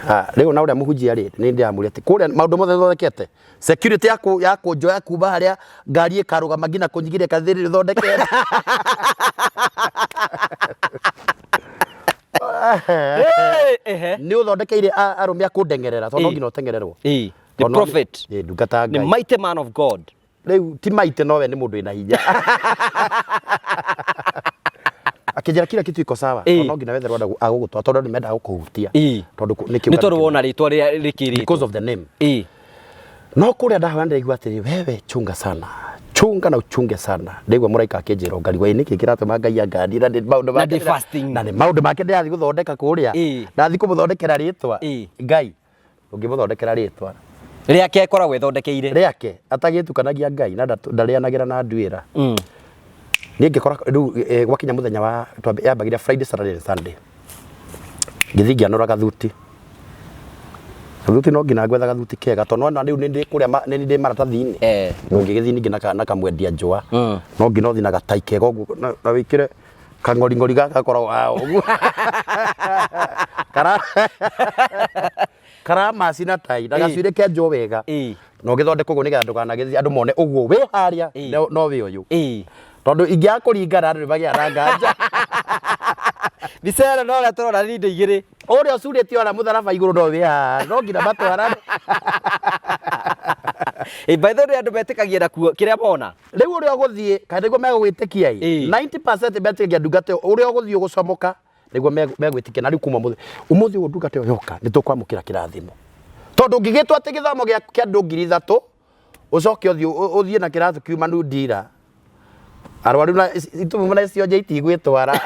Ah, rĩu na ũrĩa mũhunjia rĩ, nĩ ndĩramũria atĩ kũrĩa maũndũ mothe thondekete, security ya kũnjoya kuma harĩa ngari ĩkarũgama nginya kũnyigiria kathĩrĩ thondekete. Nĩ ũthondekeire arũme a kũndengerera, tondũ no nginya ũtengererwo. The Tondũ prophet. Ĩ, ndungata ya Nĩ Ngai. Mighty man of God. Rĩu ti maite, nowe nĩ mũndũ wĩna hinya. Akĩnjĩra kila kitu iko sawa. Tondũ no nginya wetherwo andũ a gũgũtwara, tondũ andũ nĩ mendaga gũkũhutia. Tondũ nĩ Nĩ kĩũngano tondũ kĩnene. Wona rĩtwa rĩrĩa rĩkĩrĩtwo. Because of the name. No kũrĩa ndahoya ndĩraigua atĩrĩ, "Wewe chunga sana, chunga na uchunge sana." Ndaigua mũraika akĩnjĩra ngarigwa, ĩ nĩkĩ kĩratũma Ngai anganie na nĩ maũndũ Na make ndĩ fasting. Na nĩ maũndũ make ndĩrathiĩ gũthondeka kũrĩa. Ndathiĩ kũmũthondekera rĩtwa. Ngai ũngĩmũthondekera rĩtwa Rĩake ĩkoragwo ĩthondekeire. Rĩake atagĩtukanagia Ngai na ndarĩanagĩra na nduĩra. Niĩ ngĩkora rĩu gwakinya mũthenya wa yambagĩria Friday, Saturday and Sunday, ngĩthiĩ ngĩanũra gathuti. Gathuti no nginya ngwetha gathuti kega, tondũ nĩwona rĩu nĩ ndĩ kũrĩa nĩ ndĩ maratathi-inĩ. Ndũngĩgĩthiĩ ningĩ na kamwendia njũa. No nginya ũthiĩ na gatai kega ũguo na wĩkĩre kang'oring'ori gaka gakoragwo haha ũguo kara karamaci na tai na gacuĩrĩ kenjwo wega na ũgĩthondeka ũguo nĩgetha ndũkanagĩthiĩ andũ mone ũguo wĩ harĩa. No wĩ ũyũ, tondũ ingĩaga kũringana andũ nĩ magĩaga na nganja. Mbica ĩno no ũrĩa tũrona nĩ indo igĩrĩ. Ũrĩa ũcurĩtio harĩa mũtharaba igũrũ no wĩ haha, no nginya matwarane. Ĩ, by the way, andũ metĩkagia na kuo kĩrĩa mona. Rĩu ũrĩa ũgũthiĩ kana nĩguo megũgwĩtĩkia ĩ, 90% metĩkagia ndungata ĩyo ũrĩa ũgũthiĩ ũgũcomoka nĩguo megwĩtĩkia. Na rĩu kuma ũmũthĩ ũmũthĩ ũyũ ndungata ĩyo yoka nĩ tũkwamũkĩra kĩrathimo, tondũ ũngĩgĩtwo atĩ gĩthomo kĩa andũ 3000 ũcoke ũthiĩ na kĩratũ kiuma ndira arwaru na itumumu na cionje itigwĩtwara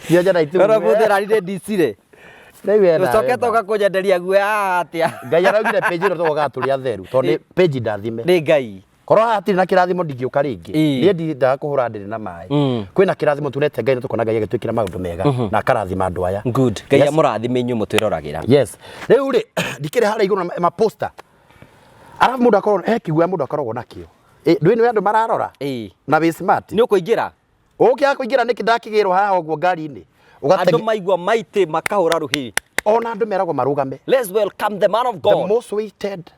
cionje na itumumu. Ora mũthĩ rarire ndicire. Rĩu wena Ũcoke toka kũnyenderia guoya atĩa? Ngai araugire page ĩno tũgokaga tũrĩ atheru, tondũ nĩ page ndathime. Nĩ Ngai. Korwo haha hatirĩ na kĩrathimo ndingĩũka rĩngĩ. Niĩ ndiendaga kũhũra ndĩrĩ na maĩ. Kwĩna kĩrathimo tunete Ngai na tũkona Ngai agĩtwĩkĩra maũndũ mega na akarathima andũ aya. Good. Ngai amũrathime inyuĩ mũtwĩroragĩra. Yes. Rĩu rĩ, ndikĩrĩ harĩa igũrũ na maposta, arabu mũndũ akorwo he kĩguoya mũndũ akoragwo nakĩo. Ĩ, ndũĩ nĩ andũ mararora na wĩ smart. Nĩ ũkũingĩra. Ũkĩaga kũingĩra nĩkĩ ndakĩgĩrwo haha ũguo ngari-inĩ? Andũ maigua maitĩ makahũra rũhĩ. Ona andũ meragwo marũgame. Let's welcome the man of The God. most waited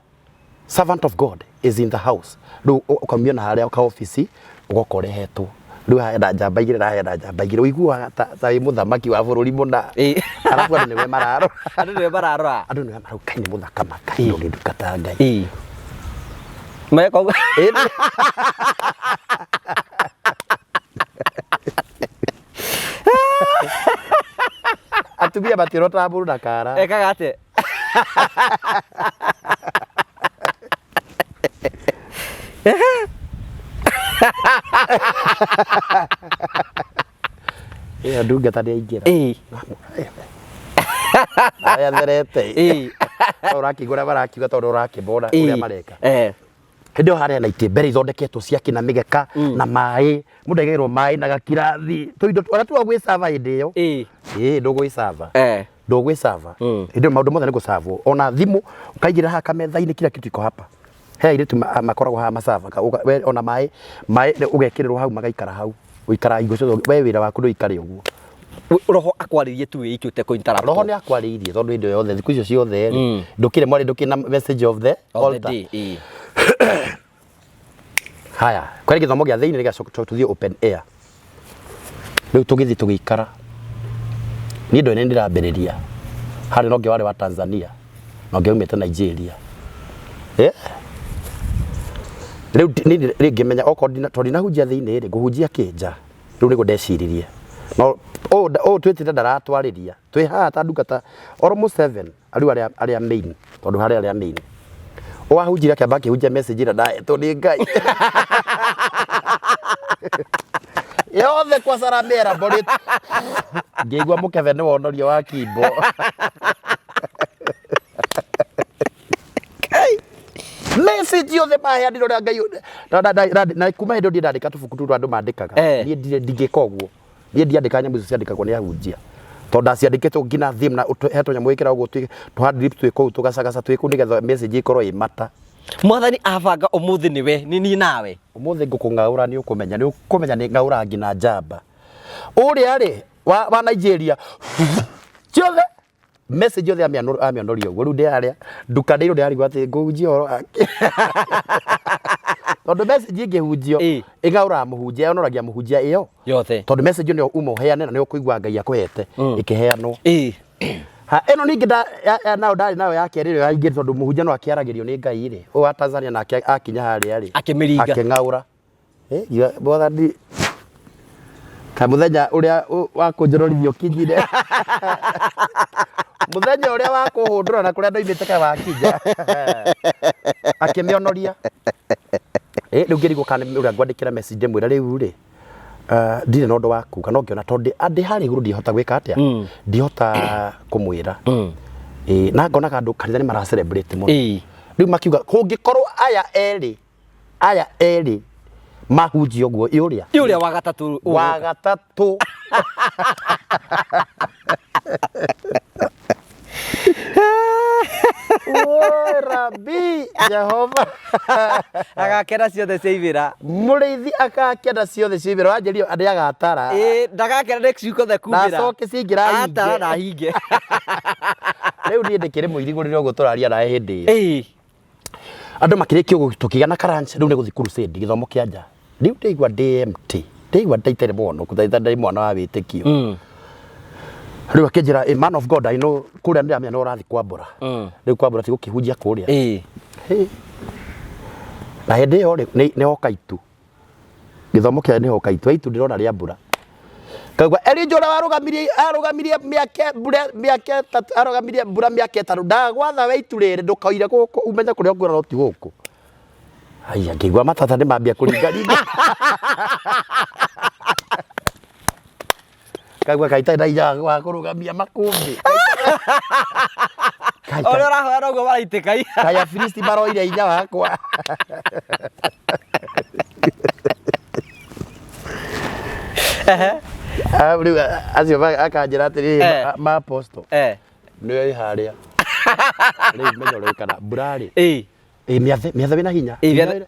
servant of God is in the house. Rĩu ũkaumio na harĩa ka obici ũgoka ũrehetwo. Rĩu haha hena njamba igĩrĩ na haha hena njamba igĩrĩ, ũiguaga ta wĩ mũthamaki wa bũrũri mũna. Arabu andũ nĩwe mararora. Andũ nĩwe mararora. Andũ nĩwe marauga Ngai nĩ mũthaka ma, Ngai no nĩ ndungata ya Ngai. Meka ũguo. Atumia matirotaga mũndũ na kara. Ekaga atĩa? Ĩyo ndungata nĩ aingĩra. Ĩĩ. Arĩa therete. Ĩĩ. No ũrakĩigua ũrĩa marakiuga tondũ ũrakĩmona ũrĩa mareka. Eh. Hĩndĩ ĩyo harĩa na itĩ mbere ithondeketwo cia kĩna mĩgeka na maĩ. Mũndũ aigagĩrwo maĩ na gakirathi. Tũindo ona tiga gwĩcaba hĩndĩ ĩyo. Ĩĩ. Ĩĩ ndũgwĩcaba. Eh. Ndũgwĩcaba. Hĩndĩ ĩyo maũndũ mothe nĩ gũcabwo. Ona thimũ ũkaigĩrĩra haha kametha-inĩ kila kitu iko hapa. He airĩtu makoragwo haha macaba. We ona maĩ maĩ ũgekĩrĩrwo hau magaikara hau. Ũikaraga hingo ciothe we wĩra waku ndũikare ũguo. Roho akwarĩrie tu wĩ iki ũtekũ interrupt. Roho nĩ akwarĩirie tondũ hĩndĩ yothe thikũ icio ciothe rĩ ndũkĩrĩ mwarĩ ndũkĩrĩ na message of the Of the altar. day, ĩĩ. Haya, kwari gĩthomo gĩa thĩinĩ gĩgacoka tũthiĩ open air. Rĩu tũgĩthiĩ tũgĩikara. Niĩ ndoĩ nĩ ndĩrambĩrĩria. Harĩ na ũngĩ warĩ wa Tanzania na ũngĩ aumĩte Nigeria. Eh? Rĩu niĩ rĩu ngĩmenya okorwo ndina tondũ ndinahunjia thĩinĩ rĩ ngũhunjia kĩ nja. Rĩu nĩguo ndeciririe. No ũũ ũũ twĩtĩte ndaratwarĩria. Twĩ haha ta ndungata almost seven rĩu arĩa arĩa main tondũ harĩ arĩa main. Wahunjire akĩamba akĩhunjia message ĩrĩa ndahetwo nĩ Ngai. Yothe kwa Saramera mbori. Ngĩigua mũkebe nĩ wonorio wa kimbo. Message yothe maheanire ũrĩa Ngai na kuma hĩndĩ ĩyo ndirĩ ndandĩka tũbuku tũtũ andũ mandĩkaga. Eh. Niĩ ndirĩ ndingĩka ũguo. Niĩ ndiandĩkaga nyamũ icio ciandĩkagwo nĩ ahunjia. Tondũ ndaciandĩkĩte nginya theme na he tũnyamũ wĩkĩraga ũguo tũ hand drip twĩ kũu tũgacagaca twĩ kũu nĩgetha message ĩkorwo ĩ mata. Mwathani abanga ũmũthĩ nĩwe nĩ niĩ nawe. Ũmũthĩ ngũkũng'aũra nĩ ũkũmenya nĩ ũkũmenya nĩ ng'aũraga nginya njamba. Ũrĩa rĩ wa Nigeria ciothe message yothe amĩonoria ũguo rĩu ndĩ harĩa ndukanĩirwo ndĩrarigwo atĩ ngũhunjia ũhoro wake tondũ message ĩngĩhunjio Ĩ. ĩng'aũraga mũhunjia yonoragia mũhunjia ĩyo Yothe. tondũ message ĩyo nĩyo uma ũheane na nĩyo ũkũigua Ngai akũhete ĩkĩheanwo Ĩĩ. Ha, ĩno ningĩ nayo ndarĩ nayo ya kerĩ ĩyo ya ingĩ tondũ mũhunjia no akĩaragĩrio nĩ Ngai rĩ ũyũ wa Tanzania nake akinya harĩa rĩ Akĩmĩringa. akĩng'aũra. Eh, mwathani ka muthenya uria wa kunjororithia ukinyire muthenya uria wa kuhundura na kuria ndoimite ka wakinya akimionoria eh riu ngirigwo kana uria ngwandikira message ndimwira riu ri ndirĩ na ũndũ wa kuga no ngĩona tondũ ndĩ harĩa igũrũ ndihota gwĩka atĩa ndihota kũmwĩra. Ĩĩ na ngonaga andũ kanitha nĩ mara celebrate mũno. Rĩu makiuga kũngĩkorwo aya erĩ aya erĩ mahunjia ũguo ĩ ũrĩa Ĩ ũrĩa wa gatatũ wa gatatũ Woi, Rabi Jehova agakena ciothe ciaimĩra. Mũrĩithi akakena ciothe ciaimĩra wanjĩrio nĩ agatara. Ĩĩ ndagakena next week othe Na kumĩra. acoke ciaingĩra Atara ahinge. na ahinge. Rĩu niĩ ndĩkĩrĩ mũirigũrĩre ũguo tũraria nawe hĩndĩ ĩyo. Ĩĩ. Andũ makĩrĩkia ũguo tũkĩgĩa na karanch rĩu nĩ gũthiĩ crusade gĩthomo kĩa nja. Rĩu ndaigua ndĩ empty. Ndaigua itarĩ mũhonoku ndĩ mwana wa wĩtĩkio. Rĩu akĩnjĩra a man of God I know kũrĩa ndĩramenya nĩ ũrathiĩ kwambũra. Rĩu kwambũra ti gũkĩhunjia kũrĩa. Ĩĩ. Hĩ. Na hĩndĩ ĩyo rĩ nĩ hoka itu. Gĩthomo kĩa nĩ hoka itu. Itu ndĩrona rĩa mbura. Kaigua Elijah ũrĩa warũgamirie arũgamirie mĩaka mbura mĩaka ĩtatũ arũgamirie mbura mĩaka ĩtatũ ndagwatha we itu rĩrĩ ndũkoire gũkũ umenye kũrĩa ũkwĩra no ti gũkũ. Haiya ngĩigua matata nĩ mambia kũringaringa. Kaigua kaĩ itarĩ na hinya wa kũrũgamia makũmbĩ. Ũrĩa ũrahoya noguo maraitĩka. Kaĩ Afilisti maroire hinya wakwa. Rĩu acio akanjĩra atĩrĩrĩ ma apostle nĩwe wĩ harĩa. Rĩu menya ũrĩa wĩkaga mbura rĩ. Ĩ mĩathe mĩathe wĩna hinya. Ĩ, mĩathe-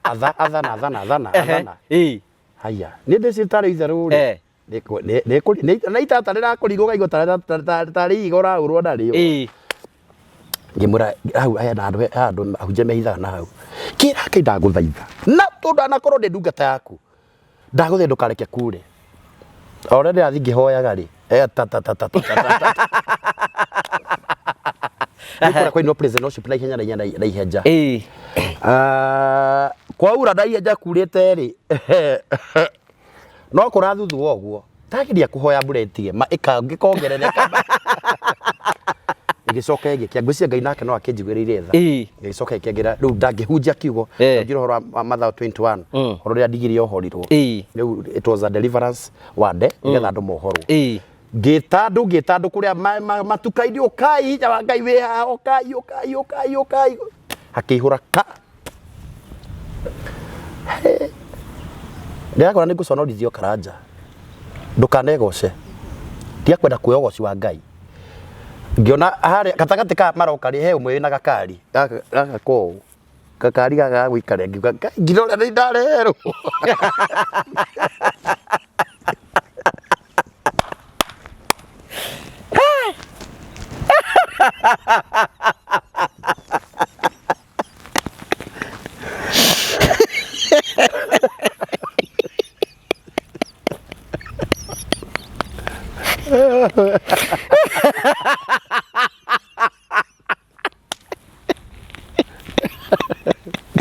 Atha athana athana athana athana. Ĩ. Haiya niĩ ndĩcitarĩ itherũ rĩ. Na itata rĩrakũringa ũkaigua tarĩ ihiga ũrahũrwo narĩo. Ngĩmwĩra hau hena andũ handũ ahunjia mehithaga na hau. Kĩra Ngai ndagũthaitha na tondũ ndanakorwo ndĩ ndungata yaku ndagũthaitha ndũkareke kure. O ũrĩa ndĩrathiĩ ngĩhoyaga rĩ ta ta ta ta ta ta ta. Rĩu kũrĩa kwainwo praise and worship na ihenya na ihenya na ihenya. Kwaura na ihenya kurĩte rĩ no kũrathuthuo ũguo ndageria kũhoya mbura ĩtige ma ĩkongerereka. Ĩgĩcoka ĩgĩkĩa, ngwĩciria Ngai nake no akĩnjiguĩrĩire tha. Ĩgĩcoka ĩkĩangĩra, rĩu ndangĩhunjia kiugo. Njira ũhoro wa Mathayo 21, ũhoro ũrĩa ndigiri yohorirwo. Rĩu it was a deliverance word, nĩgetha andũ mohorwo. Ngĩta andũ, ngĩta andũ kũrĩa matuka-inĩ, ũkai, hinya wa Ngai wĩ haha, ũkai, ũkai, ũkai, ũkai. Hakĩihũra ka. Ndĩrakora nĩ ngũconorithio Karanja. Ndũkanegoce. Tiga kwenda kuoya ũgoci wa Ngai. Ngĩona harĩa gatagatĩ ka maroka rĩ, he ũmwe wĩna gakari gaka gaka koũ. Gakari gaka ga gũikarĩra ngiuga Ngai nginya ũrĩa nĩ ndareherwo.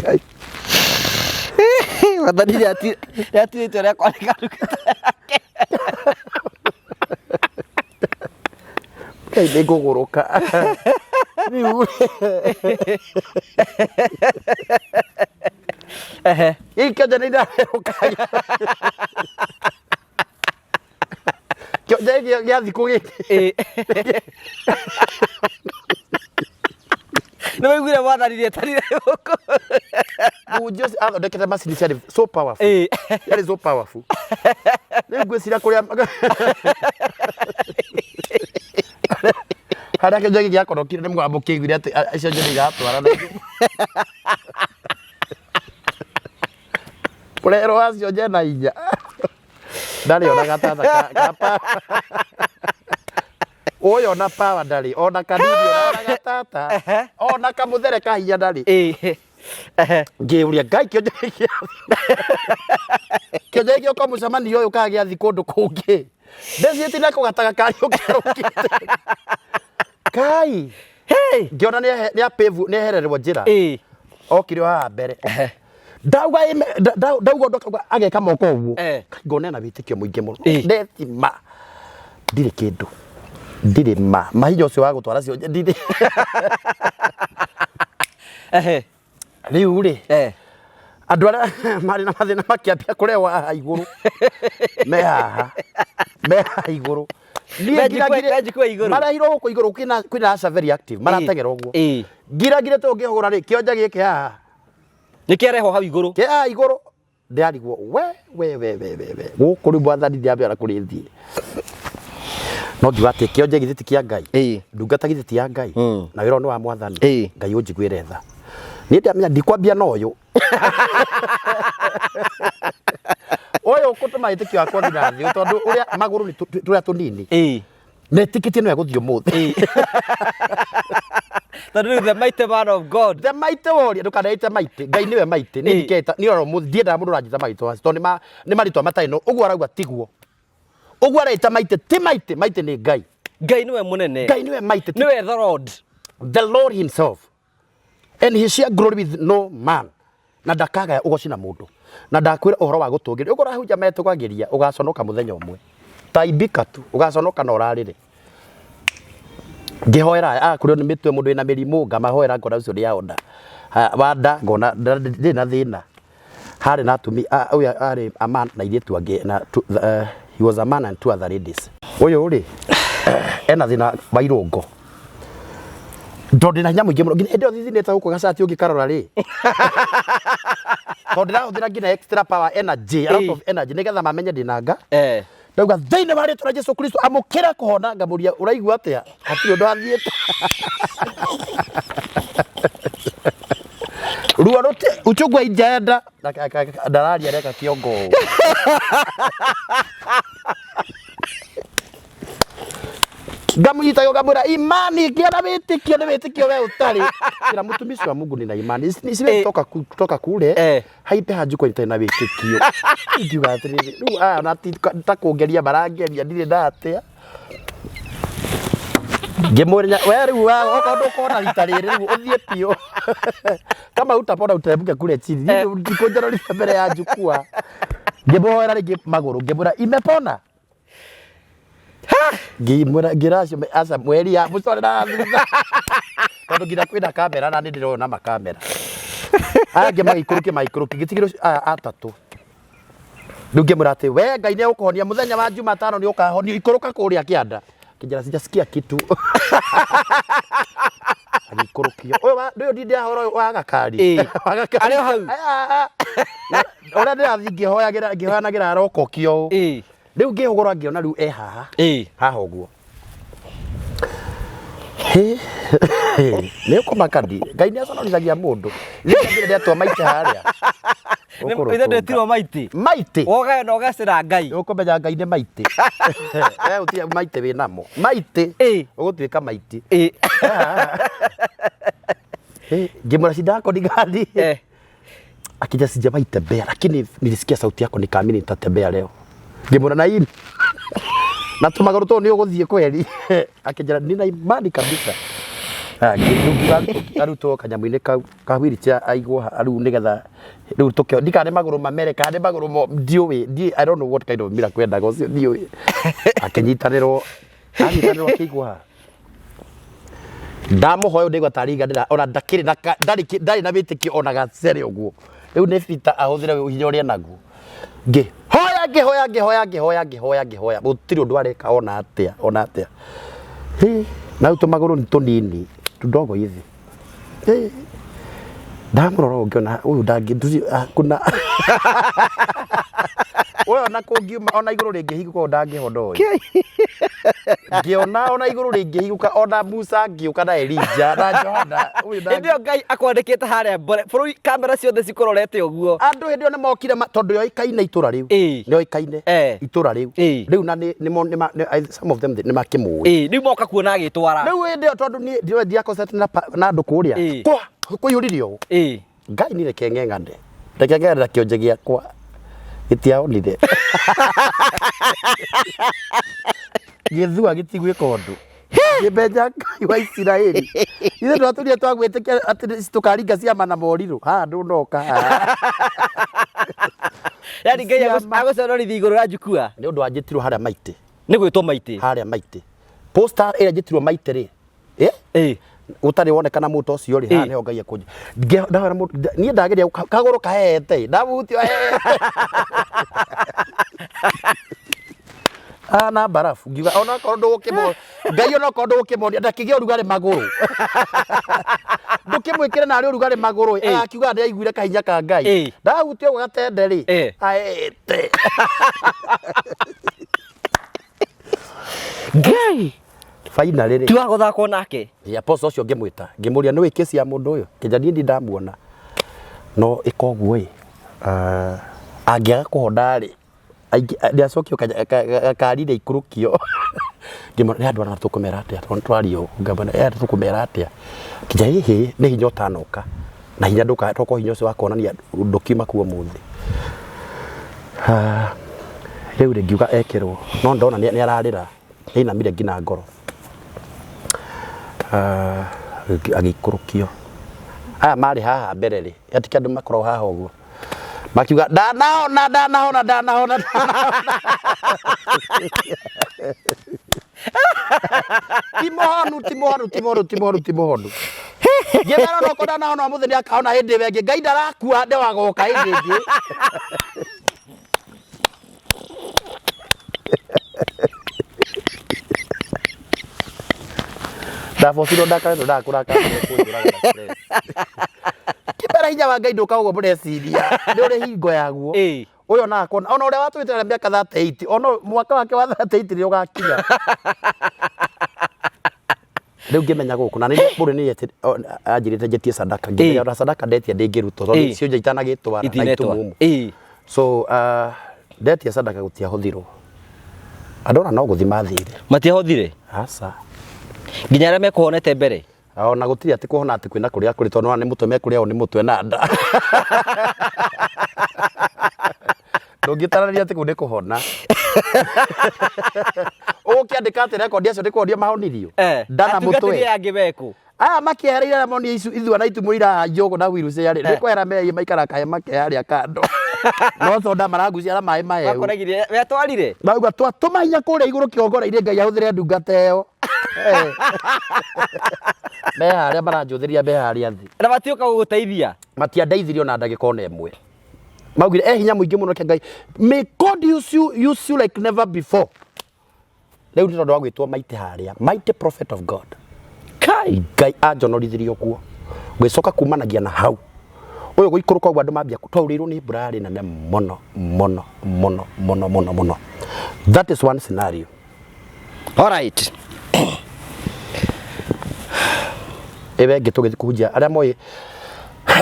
Ngai. Wathani rĩatirĩte ũrĩa kwandĩka ndungata yake. Ngai nĩ ngũgũrũka. Rĩu gĩkĩ kĩonje nĩ ndaherũka. Kĩonje gĩkĩ gĩa thikũ gĩkĩ. Nĩ waiguire mwathani rĩetanire gũkũ. Mũhunjia ũcio athondekete macini ciarĩ so powerful. Ciarĩ so powerful. Rĩu ngwĩciria kũrĩa harĩa kĩonje gĩkĩ gĩakorokire nĩ mũgambo kĩaiguire atĩ icio nĩ iratwarana. Kũrerwo acio nje na inya. Ndarĩ ona gatata ka power. Ũyũ ona power ndarĩ, ona kanini ona gatata, ona kamũthere ka hinya ndarĩ. Ngĩũria Ngai kĩonje gĩkĩ kĩonje gĩkĩ oka mũcemanio ũyũ kana gĩathiĩ kũndũ kũngĩ. Ndeciĩtie nako gataga kariũkĩrũkĩte. Kai ngĩona nĩ ehererwo njĩra. Okire o haha mbere. Ndauga ndauga ũndũ akauga ageka moko ũguo. Ngona ena wĩtĩkio mũingĩ mũno. Ndetima ndirĩ kĩndũ. Ndirĩ ma. Mahinya ũcio wa gũtwara cionje ndirĩ. Rĩu rĩ, andũ arĩa marĩ na mathĩna makĩambia kũrehwo haha igũrũ. Me haha. Me haha igũrũ. Niĩ ngiragire Me njukua igũrũ. Marehirwo gũkũ igũrũ kwĩna kwĩna usher very active. Marateng'era ũguo. Ngiragire tondũ ngĩhũra rĩ, kĩonje gĩkĩ haha. Nĩ kĩarehwo hau igũrũ. Kĩ haha igũrũ. Ndĩrarigwo we we we we we we gũkũ rĩu mwathani ndiramenya kũrĩ thiĩ. No ngiuga atĩ kĩonje githĩ ti kĩa Ngai. Ndungata githĩ ti ya Ngai. Na wĩra ũyũ nĩ wa mwathani. Ngai ũnjiguĩre tha. Niĩ ndamenya ndikwambia na ũyũ. Ũyũ ũkũtũma wĩtĩkio wakwa ũthiĩ na thĩ tondũ ũrĩa magũrũ nĩ tũrĩa tũnini. Netĩkĩtie no egũthiĩ ũmũthĩ. Tondũ rĩu the mighty man of God. The mighty warrior, ndũkaneĩte mighty. Ngai nĩwe mighty. Niĩ ndiketa, niĩ oro ũmũthĩ ndiendaga mũndũ ũranjĩta mighty wacu tondũ nĩ marĩtwa matarĩ no ũguo arauga tiguo. Ũguo areita mighty ti mighty, mighty nĩ Ngai. Ngai nĩwe mũnene. Ngai nĩwe mighty. Nĩwe the Lord. The Lord himself. And he share glory with no man. Na ndakagaya ũgoci na mũndũ. Na ndakwĩra ũhoro wa gũtũgĩria. Ũguo ũrahunja metũgagĩria, ũgaconoka mũthenya ũmwe. Taibika tu, ũgaconoka na ũrarĩre. Ngĩhoera aya, aya kũrĩo nĩ mĩtwe mũndũ wĩna mĩrimũ, ngamahoera ngona ũcio nĩ aona. Wa nda ngona ndirĩ na thĩna. Harĩ na atumia, ũyũ arĩ a man na airĩtu angĩ na two, he was a man and two other ladies. Ũyũ rĩ, ena thĩna wa irũngo. Tondũ ndĩna hinya mũingĩ mũno, nginya hĩndĩ ĩyo thithinĩte gũkũ gacati ũngĩkarora rĩ, tondũ ndĩrahũthĩra nginya extra power energy, a lot of energy nĩgetha mamenye ndĩna nga. Ndauga thĩinĩ wa rĩtwa rĩa Jesu Kristo amũkĩra kũhona, ngamũria ũraigua atĩa? Hatirĩ ũndũ athiĩte. Ruo rũti uchungu haijaenda ndararia areka kĩongo ũũ. Ngamũnyita ngamwĩra imani gĩa na wĩtĩkio nĩ wĩtĩkio we ũtarĩ. Kila mtumishi wa Mungu nina imani. Isiwe toka kutoka kule. Haimbe hanjukwa itarĩ na wĩtĩkio. Ingiuga atĩrĩrĩ, rĩu aya ona ti ta kũngeria marangeria ndirĩ na atĩa. Ngĩmũria we rĩu okorwo ndũkona rita rĩrĩ rĩu ũthiĩ biũ. Kama utapona uteremke kule chini. Niĩ ndikũnjororithia mbere ya jukwaa. Ngĩmũhoera rĩngĩ magũrũ ngĩmwĩra imepona. Ngĩmwĩra ngĩra acio aca mweri ya mũcore na thutha. Tondũ nginya kwĩna kamera na nĩ ndĩrona makamera. Aya angĩ magĩikũrũkia magĩikũrũkia ngĩtigĩrwo aya atatũ. Rĩu ngĩmwĩra atĩ we Ngai nĩ egũkũhonia mũthenya wa Jumatano nĩ ũkahonio ikũrũka kũrĩa kĩanda. Akĩnjĩra sijasikia kitu. Agĩikũrũkio. Ũyũ wa ũyũ ndinde ahoro ũyũ wa gakari. Ĩĩ. Wa gakari. Arĩ o hau? Aya. Na Ũrĩa ndĩrathiĩ ngĩhoyagĩra ngĩhoyanagĩra arokokio ũũ. Ĩĩ. Rĩu ngĩhũgũra ngĩona rĩu e haha. Ĩĩ. Haha ũguo. Hĩ, nĩ ũkũmaka ndi Ngai nĩ aconorithagia mũndũ. Rĩu ndĩatua maite harĩa. Ithe ndwetirwo maitĩ. Maitĩ. Wogayo na ũgacĩra Ngai. Ũkũmenya Ngai nĩ maitĩ. We ũtirĩ maitĩ wĩ namo. Maitĩ. Ĩĩ. Ũgũtuĩka maitĩ. Ĩĩ. Hĩ, Ngĩmwĩra shida yako ni gani? Eh. Akija sijawahi tembea lakini nilisikia sauti yako nikaamini nitatembea leo. Ngĩmwĩra na ini. Na tũmagũrũ tũũ nĩ ũgũthiĩ kweri. Akĩnjĩra nina imani kabisa. Ah, ngĩngiuga arutwo kanyamũ-inĩ kau ka wheelchair aigwo ha- rĩu nĩgetha rĩu tũkĩo ndikana nĩ magũrũ mamere kana nĩ magũrũ mo ndiũĩ ndiĩ I don't know what kind of miracle endaga ũcio ndiũĩ. Akĩnyitanĩrwo anyitanĩrwo akĩigwo haha ndamũhoya ndaigua tarĩ iga ndĩra ona ndakĩrĩ na ka- ndarĩ kĩ- ndarĩ na wĩtĩkio ona gacere ũguo rĩu nĩ bita ahũthĩre hinya ũrĩa naguo ngĩhoya ngĩhoya ngĩhoya ngĩhoya ngĩhoya ngĩhoya gũtirĩ ũndũ areka ona atĩa ona atĩa Hĩ, na rĩu tũmagũrũ nĩ tũnini tundogo hivi Hĩ, ndamũrora ũũ ngĩona ũyũ ndangĩ nduri- ah, kuna ũyũ ona kũngiuma ona igũrũ rĩngĩhingũka ũyũ ndangĩhona ũyũ ngĩona ona igũrũ rĩngĩhingũka ona Musa ngĩũka na Elija na Johana ũyũ Hĩndĩ ĩyo Ngai akwandĩkĩte harĩa mbere bũrũri kamera ciothe cikũrorete ũguo. andũ hĩndĩ ĩyo nĩ mokire tondũ yoĩkaine itũra rĩu Ĩĩ. nĩ yoĩkaine Eh. itũra rĩu Ĩĩ. rĩu na nĩ nĩ nĩ ma- nĩ- some of them nĩ makĩmũĩ Ĩĩ, rĩu moka kuona agĩtwara. rĩu hĩndĩ ĩyo tondũ niĩ ndiũĩ ndiakosete na pa- na andũ kũrĩa Ĩĩ. kwa kũiyũrire ũũ Ĩĩ. Ngai ni reke ng'eng'ane reke ng'eng'ane na kĩonje gĩakwa gĩtiahonire gĩthua gĩtigwĩka ũndũ ngĩmenya Ngai wa Isiraeli ithuĩ twatũrire twagwĩtĩkia atĩ tũkaringa ciama na morirũ haha ndũnoka haha Yaani Ngai Ciama. agũconorithia igũrũ rĩa njukua. nĩ ũndũ wanjĩtirwo harĩa maitĩ Nĩ gwĩtwo maitĩ. harĩa maitĩ posta ĩrĩa njĩtirwo maitĩ rĩ eh? Ĩĩ. Gũtarĩ wonekana mũndũ ũcio rĩ haha Ĩĩ. nĩho Ngai ekũnjĩ ndahoera mũndũ niĩ ndageria kagũrũ kaheete ndamuhutia heete na mbarabu ngiuga onakorwo ndũgũkĩmo Ngai onakorwo ndũgũkĩmonia ndakĩgĩa ũrugarĩ magũrũ ndũkĩmwĩkĩre narĩ ũrugarĩ magũrũ Ĩĩ. akiuga nĩ aiguire kahinya ka Ngai Ĩĩ. ndahutia ũguo gatende rĩ Ĩĩ. aete Ngai. Finally rĩ Ti wa gũthakwo nake. Ĩ, apostle ũcio ngĩmwĩta ngĩmũria nĩ wĩ kesi ya mũndũ ũyũ kĩnja niĩ ndi ndamuona no ĩka ũguo ĩ ah, angĩaga kũhona rĩ nĩ acokio gakari-inĩ aikũrũkio ngĩmwĩra nĩ andũ aya tũkũmera atĩa tondũ twaria ũũ ngamwĩra nĩ andũ tũkũmera atĩa kĩnja ĩhĩ nĩ hinya ũtanoka na hinya ndũka tokorwo hinya ũcio wa kuonania ndũkiuma kuo ũmũthĩ. Ah, rĩu rĩ ngiuga ekĩrwo no ndona nĩ ararĩra nĩainamire nginya ngoro. Ah, agĩikũrũkio aya marĩ haha mbere rĩ ati andũ makoragwo haha ũguo makiuga ndanahona ndanahona ndanahona ndanahona ti mũhonu ti mũhonu ti mũhonu ti mũhonu ti mũhonu ngĩmera onoko ndanahona ũmũthĩ nĩ akahona hĩndĩ ĩyo ĩngĩ Ngai ndarakua nĩ wagoka hĩndĩ ĩngĩ. Ndabocirwo ndakare tondũ ndakũrakara kũnjũraga na stress. Kĩmera hinya wa Ngai ndũkaga ũguo mũreciria nĩ ũrĩ hingo yaguo. Ĩĩ. Ũyũ ona akona ona ũrĩa watwĩte na mĩaka 38 ona mwaka wake wa 38 nĩ ũgakinya. Rĩu ngĩmenya gũkũ na nĩ mũndũ nĩ anjĩrĩte njĩtie sadaka ngĩmenya ona sadaka ndetia ndĩngĩrutwo tondũ Ĩĩ. cionje itanagĩtwara na Itinetwa. itumumu. Ĩĩ. So ndetia sadaka gũtiahũthirwo andũ ona no gũthi mathire. Matiahũthire? Aca. Nginya arĩa mekũhonete mbere? Ona gũtirĩ atĩ kũhona atĩ kwĩna kũrĩa kũrĩ tondũ ona nĩ mũtwe mekũrĩa o nĩ mũtwe na nda. Ndũngĩtarĩria atĩ kũu nĩ kũhona. Ũgũkĩandĩka atĩ rekondi acio nĩ kũhonia mahonirio? Eh. Nda na Atungatĩri mũtwe. aya angĩ mekũ? Aya makĩehereire arĩa monire ithua na itumũ irahanjwo ũguo na wheelchair rĩ, nĩ kwehera meherie maikara kahema ke harĩa kando. No soda maragucia na maĩ mahehu. Makoregire wetwarire. Mauga twatũma hinya kũrĩa igũrũ kĩgongona-inĩ Ngai ahũthĩre ndungata ĩyo. Eh. Me harĩa maranjũthĩria me harĩa thĩ. Na matioka gũgũteithia. Matiandeithirie ona ndagĩka ona ĩmwe. Maugire e hinya mũingĩ mũno reke Ngai. May God use you like never before. Rĩu nĩ tondũ wa gwĩtwo mighty harĩa, mighty prophet of God. Kai. Ngai anjonorithirie ũguo. Ngĩcoka kumanagia na hau. Ũyũ gũikũrũka ũguo andũ mambia twaurĩirwo nĩ mbura yarĩ nene mũno mũno mũno mũno mũno mũno. That is one scenario. All right. Ĩwe ĩngĩ tũgĩthiĩ kũhunjia arĩa moĩ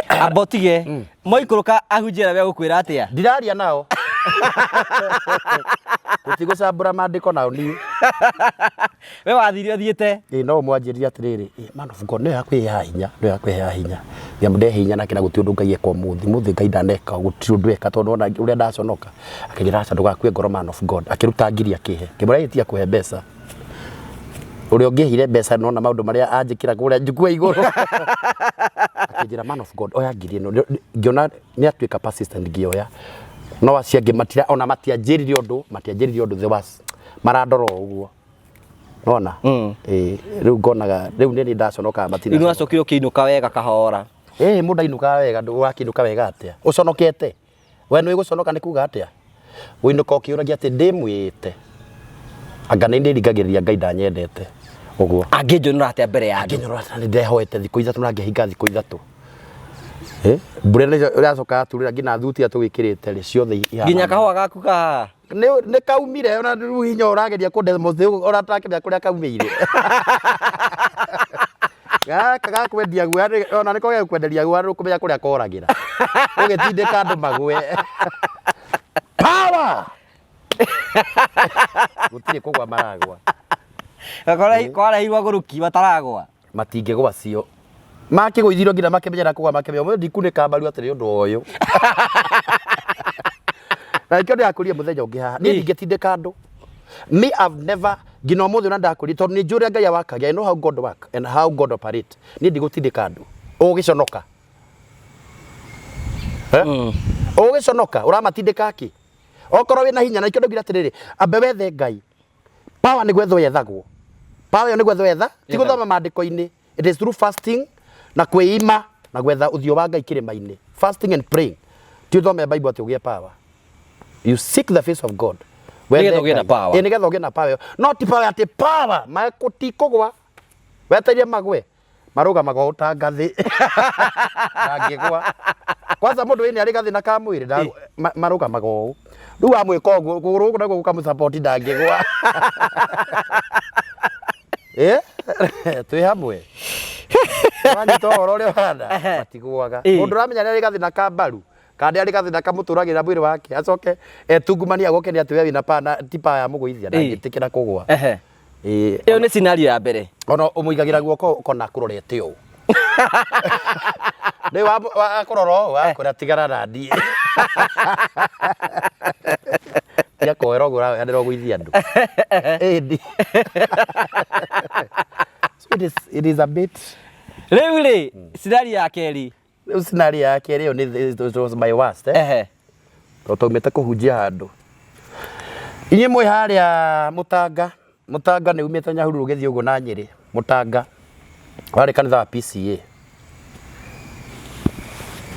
Amba ũtige. Moikũrũka ahunjia arĩa megũkwĩra atĩa? Ndiraria nao. Tũtigũcambũra maandĩko nao niĩ. We wathire ũthiĩte. Ĩ no mwanjĩrire atĩrĩrĩ, ĩ man of God, nĩwe akwĩheaga hinya, nĩwe akwĩheaga hinya. Ngĩamũ ndehe hinya nake na gũtirĩ ũndũ Ngai eka ũmũthĩ. Ũmũthĩ Ngai ndaneka gũtirĩ ũndũ eka tondũ ona ũrĩa ndaconoka. Akĩnjĩra aca ndũgakue ngoro man of God. Akĩruta ngiri akĩhe. Ngĩmwĩra ĩ tiga kũhe mbeca. Ũrĩa ũngĩheire mbeca nona maũndũ marĩa anjĩkĩra kũrĩa njukua igũrũ. Akĩnjĩra man of God oya ngiri ĩno. Ngĩona nĩ atuĩka persistent ngĩoya. No acio angĩ matira ona matianjĩrire ũndũ, matianjĩrire ũndũ there was marandora o ũguo. Nona? Ĩĩ rĩu ngonaga rĩu nĩ niĩ ndaconokaga Rĩu matina. nĩwacokire ũkĩinũka wega kahora. Ĩĩ mũndũ ainũkaga wega wakĩinũka wega atĩa? Ũconokete? We nĩ gũconoka nĩ kuga atĩa? Ũinũka ũkĩũragia atĩ ndĩmwĩte. Anga nĩ ndĩringagĩrĩria Ngai ndanyendete. Ũguo. Angĩnjonora atĩa mbere ya andũ? Angĩnyorora atĩa nĩ ndehoete thikũ ithatũ na ngĩhinga thikũ ithatũ. Eh? Mbura nĩ ĩracoka yaturĩra nginya thuti iria tũgĩkĩrĩte rĩ ciothe ihana. Nginya kahũa gaku kahaha. Nĩ kaumire ona rĩu hinya ũrageria kũ demonstrate ũrĩa ũtakĩmenya kũrĩa kaumĩire. Gaka gakwendia guoya ona nĩko gegũkwenderia guoya ndũkũmenya kũrĩa koragĩra. Ũgĩtindĩka andũ magwe. Power! Gũtirĩ kũgwa maragwa. Kwarehirwo agũrũki mataragwa. Matingĩgwa cio. Makĩgũithirio nginya makĩmenyera kũgwa makĩmenya ũmũthĩ ndikunĩka mbaru atĩrĩ ũndũ ũyũ. Na nĩkĩo ndĩrakũria mũthenya ũngĩ haha. Niĩ ndingĩtindĩka andũ. Me I've never nginya ũmũthĩ ona ndakũria tondũ nĩ njũĩ ũrĩa Ngai awakagia. I know how God work and how God operate. Niĩ ndigũtindĩka andũ. Ũgũgĩconoka. Eh? Ũgũgĩconoka ũramatindĩka kĩ? Okorwo wĩna hinya na nĩkĩo ndaugire atĩrĩrĩ, ambe wethe Ngai. Power nĩ gwethwo yethagwo. Power ĩyo nĩ gwethwo yetha, ti gũthoma maandĩko-inĩ. It is through fasting na kwĩima na gwetha ũthiũ wa Ngai kĩrĩma-inĩ. Fasting and praying. Ti ũthome Bible atĩ ũgĩe power. You seek the face of God. Wethe Nĩgetha ũgĩe na Ngai. power. Ĩ, nĩgetha ũgĩe na power ĩyo. No ti power atĩ power, matikũgwa. Wetereire magwe. Marũgamaga o ta ngathĩ. Ndangĩgwa. Kwanza mũndũ wĩna arĩ gathĩna ka mwĩrĩ marũgamaga ũũ. Rĩu wamwĩka ũguo kũgũrũ gũkũ naguo gũkamũsupport ndangĩgwa. Eh? Twĩ hamwe. Wanyita ũhoro ũrĩa ũhana matigũaga. Mũndũ ũramenya nĩ arĩ gathĩna ka mbaru kana nĩ arĩ gathĩna kamũtũragĩra mwĩrĩ wake acoke etungumanie agoke nĩ atĩ we wĩna power na ti power ya mũgũithia ndangĩtĩkĩra kũgwa. Ĩĩ. Ĩyo nĩ scenario ya mbere. Ona ũmũigagĩra guoko ũkona akũrorete ũũ. Nĩ akũrora ũũ akwĩra tigana na niĩ. Tiga kũhera ũguo ũraheanĩra ũgũithia andũ. Ĩni. So it is a bit. Rĩu rĩ, scenario ya kerĩ. Rĩu scenario ya kerĩ ĩyo nĩ it was my worst. Eh? Ehe. Tondũ twaumĩte kũhunjia handũ. Inyuĩ mwĩ harĩa Mũtanga, Mũtanga nĩ umĩte Nyahururu ũgĩthiĩ ũguo na Nyĩrĩ, Mũtanga. Warĩ kanitha wa PCA.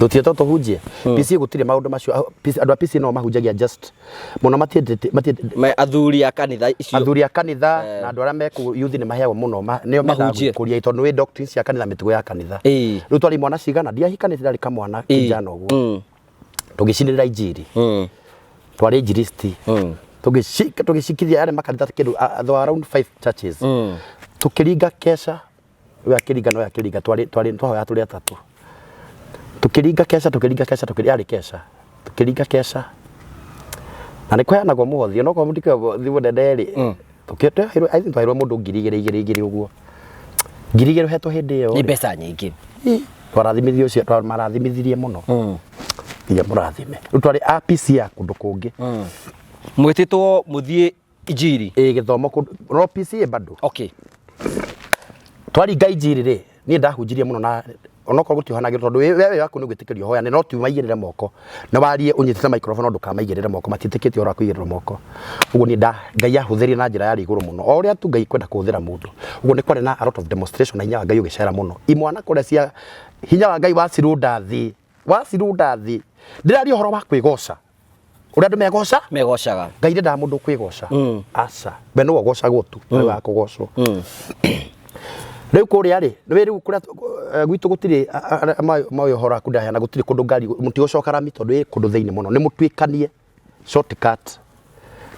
Tũtiĩtwo tũhunjie. PCA gũtirĩ maũndũ macio. Andũ a PCA no mahunjagia just mũno matiendete Athuri a kanitha icio. Athuri a kanitha na andũ arĩa me kũu youth nĩ maheagwo mũno nĩo mendaga Mahunjie. gũkũria tondũ nĩ doctrines cia kanitha mĩtugo ya kanitha. Rĩu twarĩ imwana cigana ndiahikanĩtie ndarĩ kamwana kijana ũguo. Tũgĩcinĩrĩra injiri. Twarĩ injiristi. Tũgĩcikithia yarĩ makanitha kĩndũ there were around 5 churches. Tũkĩringa kesha ũyũ akĩringa na ũyũ akĩringa twarĩ twarĩ twahoyaga tũrĩ atatũ. Tũkĩringa kesha tũkĩringa kesha tũkĩringa yarĩ kesha. Tũkĩringa kesha. Na nĩ kũheanagwo mũhothi onokorwo mũtikĩoĩ mũhothi mũnene rĩ. Tũkĩheirwo I think twaheirwo mũndũ ngiri igĩrĩ igĩrĩ igĩrĩ ũguo. Ngiri igĩrĩ ũhetwo hĩndĩ ĩyo Nĩ rĩ. mbeca nyingĩ. Twarathimithirio ũcio marathimithirĩe mũno. Nginya mũrathime. Rĩu twarĩ a PC ya kũndũ kũngĩ. Mwĩtĩtwo mũthiĩ injiri. Ĩ gĩthomo kũndũ no PCA bado. Okay. Twaringa injiri rĩ Niĩ ndahunjirie mũno na onokorwo gũtiohanagĩrwo tondũ we we waku nĩ gwĩtĩkĩrio hoyane no ti ũmaigĩrĩre moko na warie ũnyitĩte microphone no ndũkamaigĩrĩre moko matiĩtĩkĩtie ũhoro wa kũigĩrĩrwo moko. Ũguo niĩ nda Ngai ahũthĩrire na njĩra yarĩ igũrũ mũno o ũrĩa tu Ngai kwenda kũhũthĩra mũndũ. Ũguo nĩ kwarĩ na a lot of demonstration na hinya wa Ngai ũgĩcera mũno. Imwana kũrĩa cia hinya wa Ngai wacirunda thĩ wacirunda thĩ. Ndĩraria ũhoro wa kwĩgoca ũrĩa andũ megoca Megocaga. Ngai ndendaga mũndũ kwĩgoca. Aca we nĩwe ũgocagwo tu mm. wa kũgocwo. Rĩu kũrĩa rĩ nĩ rĩu kũrĩa gwitũ gũtirĩ moĩ ũhoro waku ndaheana gũtirĩ kũndũ ngari mũtigũcoka rami tondũ ĩ kũndũ thĩinĩ mũno nĩ mũtuĩkanie shortcut.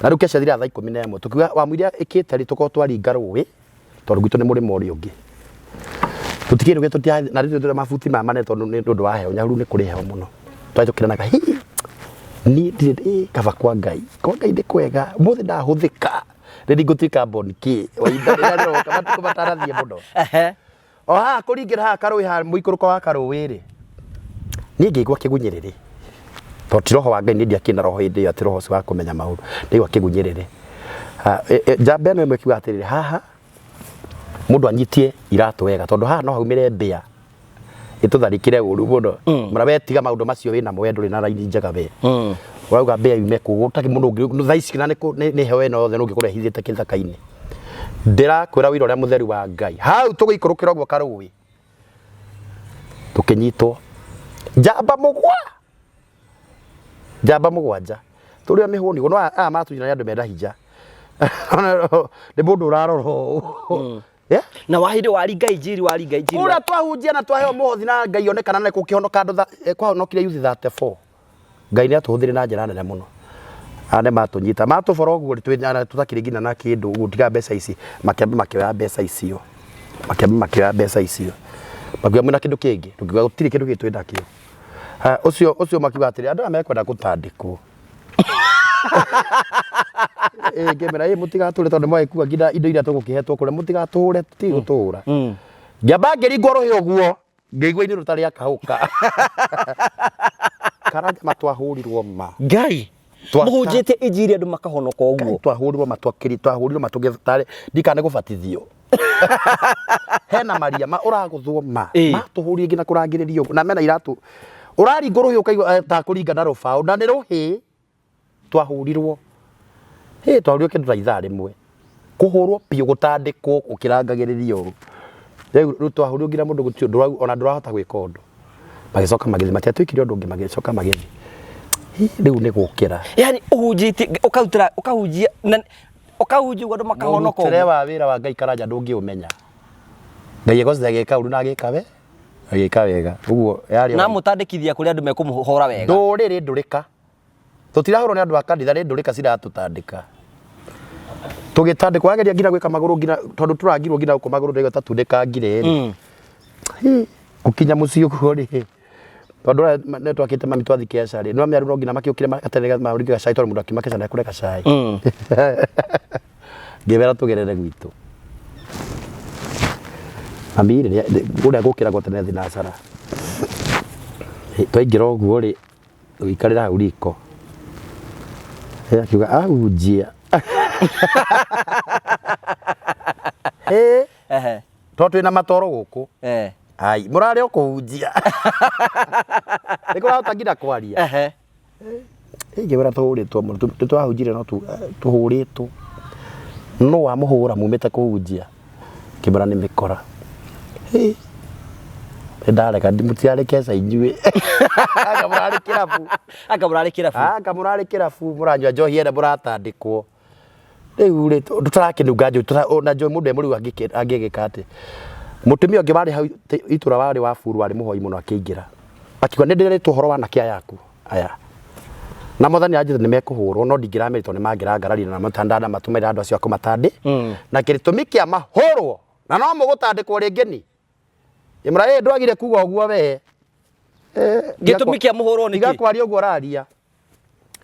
Na rĩu kesha thira thaa 11 tukiuga wamũiria ĩkĩte rĩ tũkorwo twaringa rũĩ tondũ gwitũ nĩ mũrĩmo ũrĩa ũngĩ tũtikĩrũge tũtia na rĩu tũrĩ mabuti ma manene tondũ nĩ ũndũ wa heho Nyahururu nĩ kũrĩ heho mũno twahĩtũkĩranaga hi niĩ ndirĩ ĩ kaba kwa Ngai kwa Ngai nĩ kwega ũmũthĩ ndahũthĩka rĩrĩ ngũtuĩka mboni kĩ wa ihinda rĩrĩa rĩroka matukũ matanathiĩ mũno. O haha kũringĩra haha karũĩ haha mũikũrũko wa karũĩ rĩ, niĩ ngĩigua kĩgunyĩrĩrĩ tondũ ti roho wa Ngai niĩ ndiakĩrĩ na roho hĩndĩ ĩyo atĩ roho ũcio wa kũmenya maũndũ ndaigua kĩgunyĩrĩrĩ. Njamba ĩno ĩmwe ĩkiuga atĩrĩrĩ, haha mũndũ anyitie iratũ wega tondũ haha no haumĩre mbĩa ĩtũtharĩkĩre ũru mũno. Mara we tiga maũndũ macio wĩnamo we ndũrĩ na raini njega we. Ũrauga mbĩa yume kũ gũtarĩ mũndũ ũngĩ thaa ici na nĩ heho ĩno yothe nũ ũngĩkũrehithĩte kĩthaka-inĩ. Ndĩrakwĩra ũira ũrĩa mũtheru wa Ngai hau tũgĩikũrũkĩra ũguo karũĩ tũkĩnyitwo njamba mũgwa njamba mũgwanja tũrĩa mĩhũni no aya matũnyita nĩ andũ mena hinya nĩ mũndũ ũrarora ũũ. Yeah? Na wahĩndĩ waringa injiri waringa injiri. Kũrĩa twahunjia na twaheo mũhothi na Ngai onekana na gũkĩhonoka andũ kwahonokire youth 34. Ngai nĩ atũhũthĩrire na njĩra nene mũno. Aya nĩ matũnyita matũbora ũguo tũtakĩrĩ nginya na kĩndũ ũguo tiga mbeca ici makĩamba makĩoya mbeca icio makĩamba makĩoya mbeca icio makiuga mwĩna kĩndũ kĩngĩ tũkiuga gũtirĩ kĩndũ kĩngĩ twĩnakĩo. Ũcio ũcio makiuga atĩrĩ andũ aya mekwenda gũtandĩkwo. Ĩ ngĩmera ĩ mũtigatũre tondũ nĩmwagĩkua nginya indo iria tũgũkĩhetwo kũrĩa mũtigatũhũre tũtigũtũhũra. Ngĩamba ngĩringwo rũhĩ ũguo ngĩigua inĩ rũtarĩ akahũka. Karanja ma twahũrirwo ma. Ngai mũhunjĩtie injiri andũ makahonoka ũguo. Twahũrirwo ma twakĩri twahũrirwo ma tũgĩtarĩ ndikane gũbatithio. Hena maria ma ũragũthwo ma matũhũrire nginya kũrangĩrĩrio ũguo na mena iratũ ũraringwo rũhĩ ũkaigua ta kũringa na rũbaũ na nĩ rũhĩ twahũrirwo. Hĩ twahũrirwo kĩndũ ta ithaa rĩmwe kũhũrwo biũ gũtandĩkwo ũkĩrangagĩrĩrio ũũ. Rĩu twahũrirwo nginya mũndũ gũtirĩ ona ndũrahota gwĩka ũndũ. Magĩcoka magĩthiĩ matiatwĩkire ũndũ ũngĩ magĩcoka magĩthiĩ. Rĩu nĩ gũkĩra. Yani ũhunjĩtie ũkarutĩra ũkahunjia na ũkahunjia ũguo andũ makahonoka Mũrutĩre wa wĩra wa Ngai Karanja ndũngĩũmenya. Ngai egocithagia agĩka ũru na agĩka we agĩka wega. Ũguo yarĩ na mũtandĩkithia kũrĩa andũ mekũmũhũra wega. Ndũrĩrĩ ndũrĩka. Tũtirahũrwo nĩ andũ a kanitha nĩ ndũrĩka ciratũtandĩka. Tũgĩtandĩkwo wageria nginya gwĩka magũrũ nginya tondũ tũrangirwo nginya gũkũ magũrũ ndaigua ta tunĩkangire rĩ. Gũkinya mũciĩ ũguo rĩ tondũ nĩ twakĩte mami twathiĩ kĩaca rĩ, no mĩaru no nginya makĩũkire magaterere maringe gacai tondũ mũndũ akiuma kĩaca nĩ ekũrĩa gacai. Ngĩmera tũgerere gwitũ. Mami rĩ kũrĩa gũkĩragwo tene thinacara. Twaingĩra ũguo rĩ, tũgĩikarĩra hau riko. Akiuga ahunjia. Tondũ twĩna matoro gũkũ. Ai, mũrarĩ o kũhunjia. Nĩ kũrahota nginya kwaria. Ingĩwĩra tũhũrĩtwo mũno, tũrahunjirie no tũhũrĩtwo. Nũ wamũhũra mumĩte kũhunjia? Ngĩmwĩra nĩ mĩkora. Hĩ, nĩ ndarega mũtirarĩ keca inyuĩ. Anga mũrarĩ kĩrabu. Anga mũrarĩ kĩrabu. Anga mũrarĩ kĩrabu mũranyua njohi ene mũratandĩkwo. Rĩu rĩ tũrakĩnunga njohi na njohi mũndũ e mũrĩu angĩgĩka atĩa? Mũtumia ũngĩ warĩ hau itũra warĩ wa buru warĩ mũhoi mũno akĩingĩra. Akiuga nĩ ndĩrĩtwo ũhoro wa anake aya aku aya. Na mwathani anjĩra nĩ mekũhũrwo no ndingĩramerire tondũ nĩ mangĩrangararire na matandana matũmĩre andũ acio a kũmatandĩ. Na gĩtũmi kĩa mahũrwo na no mũgũtandĩkwo rĩngĩ ni. Ngĩmwĩra ĩ ndwagire kuga ũguo we. Gĩtũmi kĩa mũhũrwo nĩkĩ? Tiga kwaria ũguo ũraria.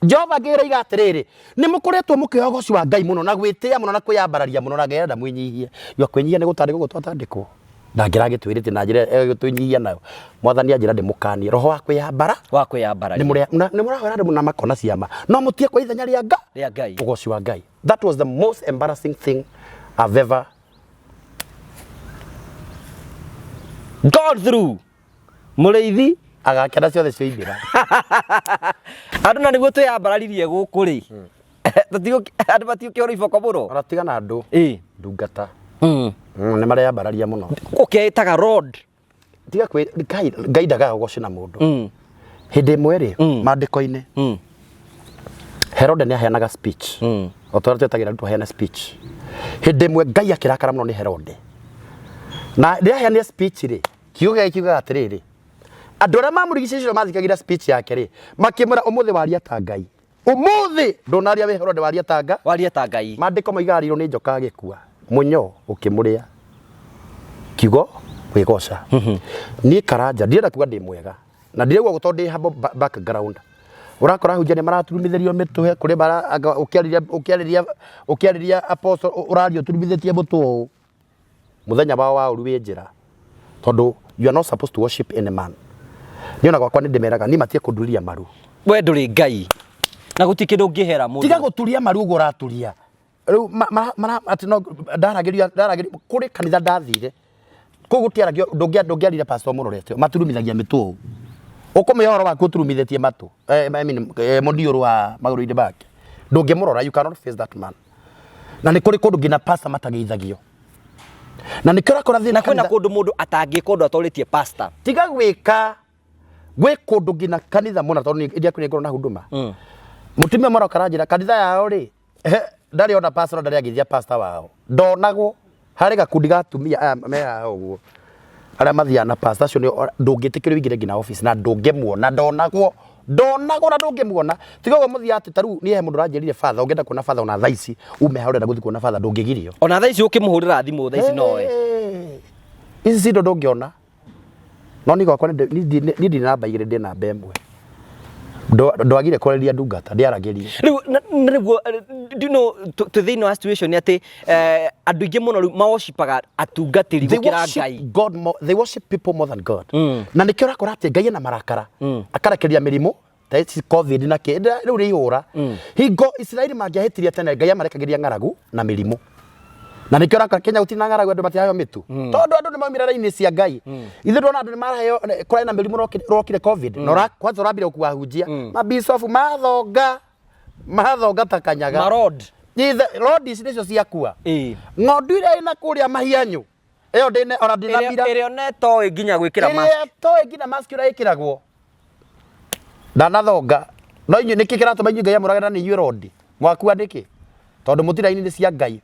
Jehova ngĩroiga atĩrĩrĩ, nĩ mũkoretwo mũkĩoya ũgoci wa Ngai mũno na gwĩtĩa mũno na kwĩyambararia mũno na Ngai arenda mwĩnyihie. Gwa kwĩnyihia nĩ gũtandĩkwo ũguo twatandĩkwo. Na ngĩragĩtwĩrĩte na njĩra ĩgũtwĩnyihia nayo. Mwathani anjĩra ndĩmũkanie roho wa kwĩyambara wa kwĩyambararia nĩ mũrahoera andũ na makona ciama no mũtige kwa ithenya rĩa Ngai rĩa Ngai ũgoci wa Ngai. That was the most embarrassing thing I've ever. God through mũrĩithi. Agakena ciothe cioimĩra. Andũ na nĩguo twĩyambararirie gũkũ rĩ, andũ matigũkĩhũrwo iboko mũno. Ona tiga na andũ. Ndungata. Nĩ mareyambararia mũno. Ũkeĩtaga Lord. Tiga kwĩ Ngai, Ngai ndagaga gũgocwo na mũndũ. Hĩndĩ ĩmwe rĩ, maandĩko-inĩ, Herode nĩ aheanaga speech. O ta ũrĩa twetagĩra arutwo aheane speech. Hĩndĩ ĩmwe Ngai akĩrakara mũno nĩ Herode. Na rĩrĩa aheanire speech rĩ, kiugo gĩake kiugaga atĩrĩrĩ, andũ arĩa mamũrigicĩirie mathikagĩrĩria speech yake rĩ, makĩmwĩra ũmũthĩ waria ta Ngai. Ũmũthĩ ndũnaria wĩ Herode waria ta Ngai. Waria ta Ngai. Maandĩko moigaga arirwo nĩ njoka agĩkua, mũnyoo ũkĩmũrĩa. Kiugo kwĩgoca. Niĩ Karanja ndirenda kuga ndĩ mwega na ndirauga ũguo tondũ ndĩ humble background. Ũrakora ahunjia nĩ maraturumithĩrio mĩtwe kũrĩ mara anga ũkĩarĩria ũkĩarĩria ũkĩarĩria apostle ũraria ũturumithĩtie mũtwe ũũ. Mũthenya wao wa ũru wĩ njĩra tondũ you are not supposed to worship any man. Niĩ ona gwakwa nĩ ndĩmeraga niĩ matige kũndurĩria maru. We ndũrĩ Ngai na gũtirĩ kĩndũ ũngĩhera mũndũ. Tiga gũturia maru ũguo ũraturia. Rĩu atĩ no ndaragĩrio ndaragĩrio kũrĩ kanitha ndathire kũu gũtiaragio ndũngĩarire pastor mũrorete maturumithagia mĩtũ ũũ ũkũmĩhe ũhoro waku ũturumithĩtie matũ I mean, mũniũrũ wa magũrũ-inĩ make ndũngĩmũrora, you cannot face that man. Na nĩ kũrĩ kũndũ nginya pastor matageithagio na nĩkĩo ũrakora thĩna Na kwĩna kũndũ mũndũ atangĩka ũndũ atorĩtie pastor. Tiga gwĩka gwĩ kũndũ nginya kanitha mũna tondũ nĩ ndiakwĩrĩ ngorwo na huduma mũtumia mũroka aranjĩra kanitha yao rĩ ndarĩ ona pastor na ndarĩ agĩthia pastor wao ndonagwo harĩ gakundi ga atumia aya me haha ũguo arĩa mathiaga na pastor acio nĩo ndũngĩtĩkĩrio ũingĩre nginya office na ndũngĩmuona ndonagwo ndonagwo na ndũngĩmuona tiga ũguo mũthiaga atĩ ta rĩu niĩ he mũndũ ũranjĩrire father ũngĩenda kuona father ona thaa ici ume haha ũrenda gũthiĩ kuona father ndũngĩgirio. Ona thaa ici ũkĩmũhũrĩra thimũ thaa ici noe. Ici ci indo ndũngĩona. No niĩ gwakwa niĩ ndirĩ namba igĩrĩ ndĩ namba ĩmwe. Ndwagire kwarĩria ndungata ndĩaragĩria. Rĩu nĩguo do you know twĩ thĩinĩ wa situation atĩ andũ aingĩ mũno rĩu maworshipaga atungatĩri gũkĩra Ngai. God more, they worship people more than God. Na nĩkĩo ũrakora atĩ Ngai ena marakara akarekereria mĩrimũ ta ici COVID na kĩ rĩu nĩ ihũra. Hingo Isiraeli mangĩahĩtirie tene Ngai amarekagĩria ng'aragu na mĩrimũ. Na nĩkĩo ũrakora Kenya gũtirĩ na ng'aragu andũ matiraheo mĩtu. Tondũ andũ nĩ maumire raini cia Ngai. Ithuĩ ndona andũ nĩ maraheo kũrarĩ na mĩrimũ rokire COVID. Na kwanza ũrambire gũkua ahunjia. Mabicobu mathonga mathonga ta kanyaga. Marod. Ithe road ici nĩcio ciakua. Ng'ondu iria ĩna kũrĩa mahianyũ. Ĩyo ndĩne ona ndĩnamira. Ĩrĩa ona ĩtoĩ nginya gwĩkĩra mask. Ĩrĩa ĩtoĩ nginya mask ũrĩa ĩkĩragwo. Ndanathonga. No inyuĩ nĩkĩ kĩratũma inyuĩ Ngai amũrage na nĩ inyuĩ rondi? Mwakua nĩkĩ? Tondũ mũtirĩ raini-inĩ cia Ngai.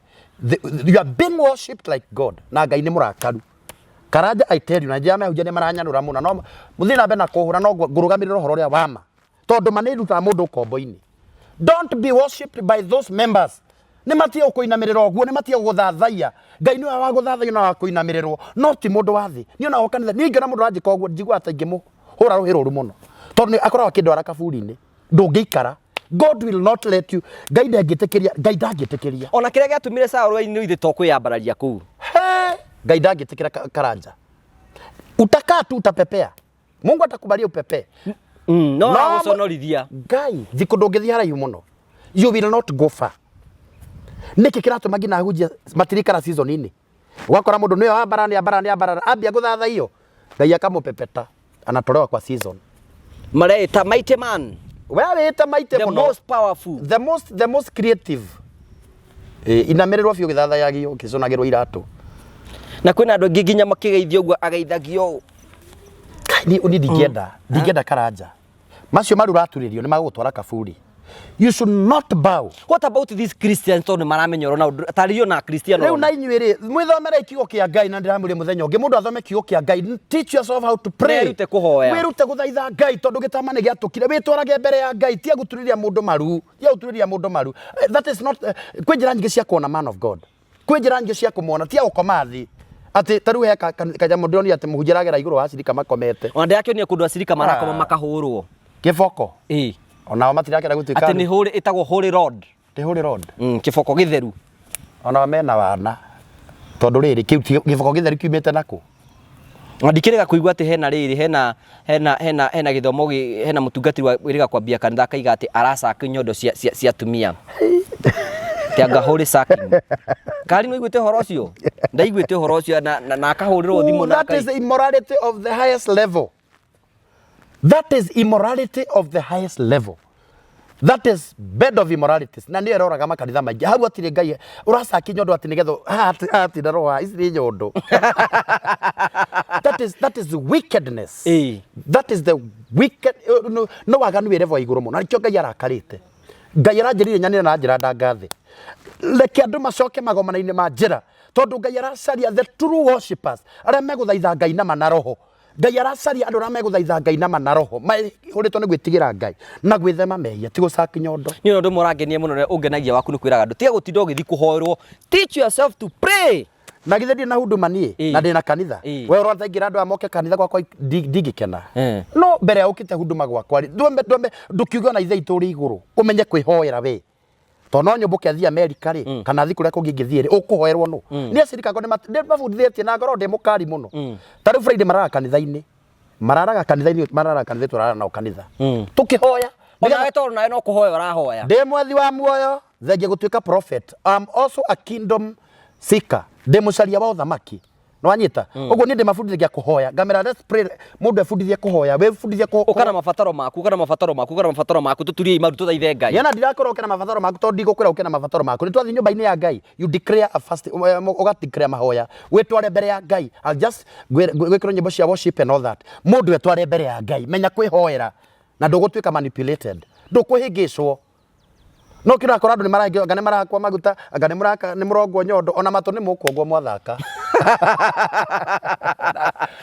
You are being worshipped like God. Na Ngai nĩ mũrakaru. Karanja I tell you, na njĩra mehunjia nĩ maranyanũra mũno. No mũthiĩ na mbere na kũhũra no ngũrũgamĩrĩra ũhoro ũrĩa wa ma. Tondũ ma nĩ ĩrutaga mũndũ ũkombo-inĩ. Don't be worshipped by those members. Nĩ matige gũkũinamĩrĩra ũguo, nĩ matige gũgũthathaiya. Ngai nĩwe wa gũthathaiyo na wa kũinamĩrĩrwo, no ti mũndũ wa thĩ. Niĩ ona kanitha, niĩ ingĩona mũndũ aranjĩka ũguo, njiguaga ta ingĩmũhũra rũhĩ rũru mũno. Tondũ nĩ akoragwo akĩndwara kaburi-inĩ. Ndũngĩikara. God will not let you. Ngai ndangĩtĩkĩria, Ngai ndangĩtĩkĩria. Ona kĩrĩa gĩatũmire Saũlũ ainwo ithe to kwĩyambararia kũu. He! Ngai ndangĩtĩkĩra Karanja. Utakaa tu utapepea. Mungu atakubalia upepee. No agũconorithia. Ngai, thikũ ndũngĩthiĩ haraihu mũno. You will not go far. Nĩkĩ kĩratũma nginya ahunjia matirikara season-inĩ? Ũgakora mũndũ nĩwe wambara nĩ ambara nĩ ambara ambia gũthathaiyo Ngai akamũpepeta anatolewa kwa season. Mareĩta mighty man. We wĩte mighty The mũno. most powerful. The most creative. Inamĩrĩrwo biũ gĩthathayagio ũkĩcũnagĩrwo iratũ. Na kwĩna andũ aingĩ nginya makĩgeithio ũguo ageithagio ũũ. Niĩ niĩ ndingĩenda Karanja. Macio maru ũraturĩrio nĩ magũgũtwara kaburi. You should not bow. What about these Christians tondũ nĩ maramenya ũrona ũndũ tarĩrio na Christian Rĩu na inyuĩ rĩ mwĩthomere kiugo kĩa Ngai na ndĩramwĩre mũthenya ũngĩ mũndũ athome kiugo kĩa Ngai, teach yourself how to pray. Wĩrute kũhoya. Wĩrute gũthaitha Ngai tondũ gĩtama nĩ gĩatũkire wĩtwarage mbere ya Ngai tia gũturĩria mũndũ maru, tia gũturĩria mũndũ maru. That is not kwĩ njĩra nyingĩ cia kuona man of God, kwĩ njĩra nyingĩ cia kũmuona tia gũkoma thĩ atĩ ta rĩu he kanyamũ ndĩronire atĩ mũhunjia aragera igũrũ wa acirika makomete. Ona ndĩrakĩonire kũndũ acirika marakoma makahũrwo. Kĩboko. Onao matirakĩenda gũtuĩka Atĩ nĩ hũrĩ ĩtagwo holy rod. Ti holy rod. Kĩboko gĩtheru. Onao mena wana tondũ rĩrĩ kĩu gĩboko gĩtheru kiumĩte nakũ? Na ndikĩrega kũigua atĩ hena rĩrĩ hena hena hena hena gĩthomo hena mũtungatĩri wa wĩrĩga kwambia kanitha akaiga atĩ aracaka nyondo cia atumia. Atĩ anga hũrĩ sacking. Kari nĩ ũiguĩte ũhoro ũcio? Ndaiguĩte ũhoro ũcio na akahũrĩrwo thimũ na That is immorality of the highest level. That is immorality of the highest level. That is bed of immoralities. Na nĩyo ĩroraga makanitha maingĩ. Hau hatirĩ Ngai ũracaki nyondo atĩ nĩgetha haha haha hatirĩ na roho haha, ici nĩ nyondo. That is wickedness. That is the wicked no, no waganu wĩ level ya igũrũ mũno. Na nĩkĩo Ngai arakarĩte. Ngai aranjĩrire nyanĩre na njĩra ndangathe. Reke andũ macoke magomana-inĩ ma njĩra tondũ Ngai aracaria the true worshipers arĩa megũthaitha Ngai na ma na roho. Ngai aracaria andũ arĩa megũthaitha Ngai na ma na roho maihũrĩtwo nĩ gwĩtigĩra Ngai na gwĩthema mehia ti gũcaki nyondo. Niĩ ũndũ ũmwe ũrangenia mũno na ũngenagia waku nĩ kwĩraga andũ tiga gũtinda ũgĩthiĩ kũhoerwo, teach yourself to pray. Na githĩ ndirĩ na huduma niĩ na ndĩ na kanitha? We ũrona ta ingĩra andũ aya moke kanitha gwakwa ndingĩkena? No mbere ya ũkĩte huduma gwakwa rĩ, ndwambe ndũkiuge ona ithe itũ ũrĩ igũrũ ũmenye kwĩhoera we. Tondũ no nyũmbũke thiĩ Amerika rĩ, kana thiĩ kũrĩa kũngĩ ingĩthiĩ rĩ, ũkũhoerwo nũ? Niĩ acirika akwa nĩ mabundithĩtie na ngorwo ndĩ mũkari mũno. Ta rĩu Friday mararaga kanitha-inĩ. Mararaga kanitha-inĩ, mararaga kanitha tũrarara nao kanitha. Tũkĩhoya. Onawe tondũ nawe no kũhoya ũrahoya. Ndĩ mwethi wa muoyo, thengia gũtuĩka prophet. I'm also a kingdom seeker. Ndĩ mũcaria wa ũthamaki. Nĩwanyita? Ũguo niĩ ndĩmabundithagia kũhoya. Ngamera let's pray. Mũndũ ebundithie kũhoya. Wĩbundithie Ũka na mabataro maku, ũka na mabataro maku, ũka na mabataro maku, tũturiei maru tũthaithe Ngai. Niĩ ona ndirakwĩra ũke na mabataro maku tondũ ndigũkwĩra ũke na mabataro maku. Nĩ twathiĩ nyũmba-inĩ ya Ngai, you declare a fast, ũga declare mahoya. Wĩtware mbere ya Ngai. I'll just gwĩkĩrwo nyĩmbo cia worship and all that. Mũndũ etware mbere ya Ngai. Menya kwĩhoera na ndũgũtuĩka manipulated. Ndũkũhĩngĩcwo. No kĩrakora andũ nĩ marahĩngĩcwo, anga nĩ marahakwo maguta, anga nĩ mũraka nĩ mũrongwo nyondo, ona matũ nĩ mũkuongwo mwathaka.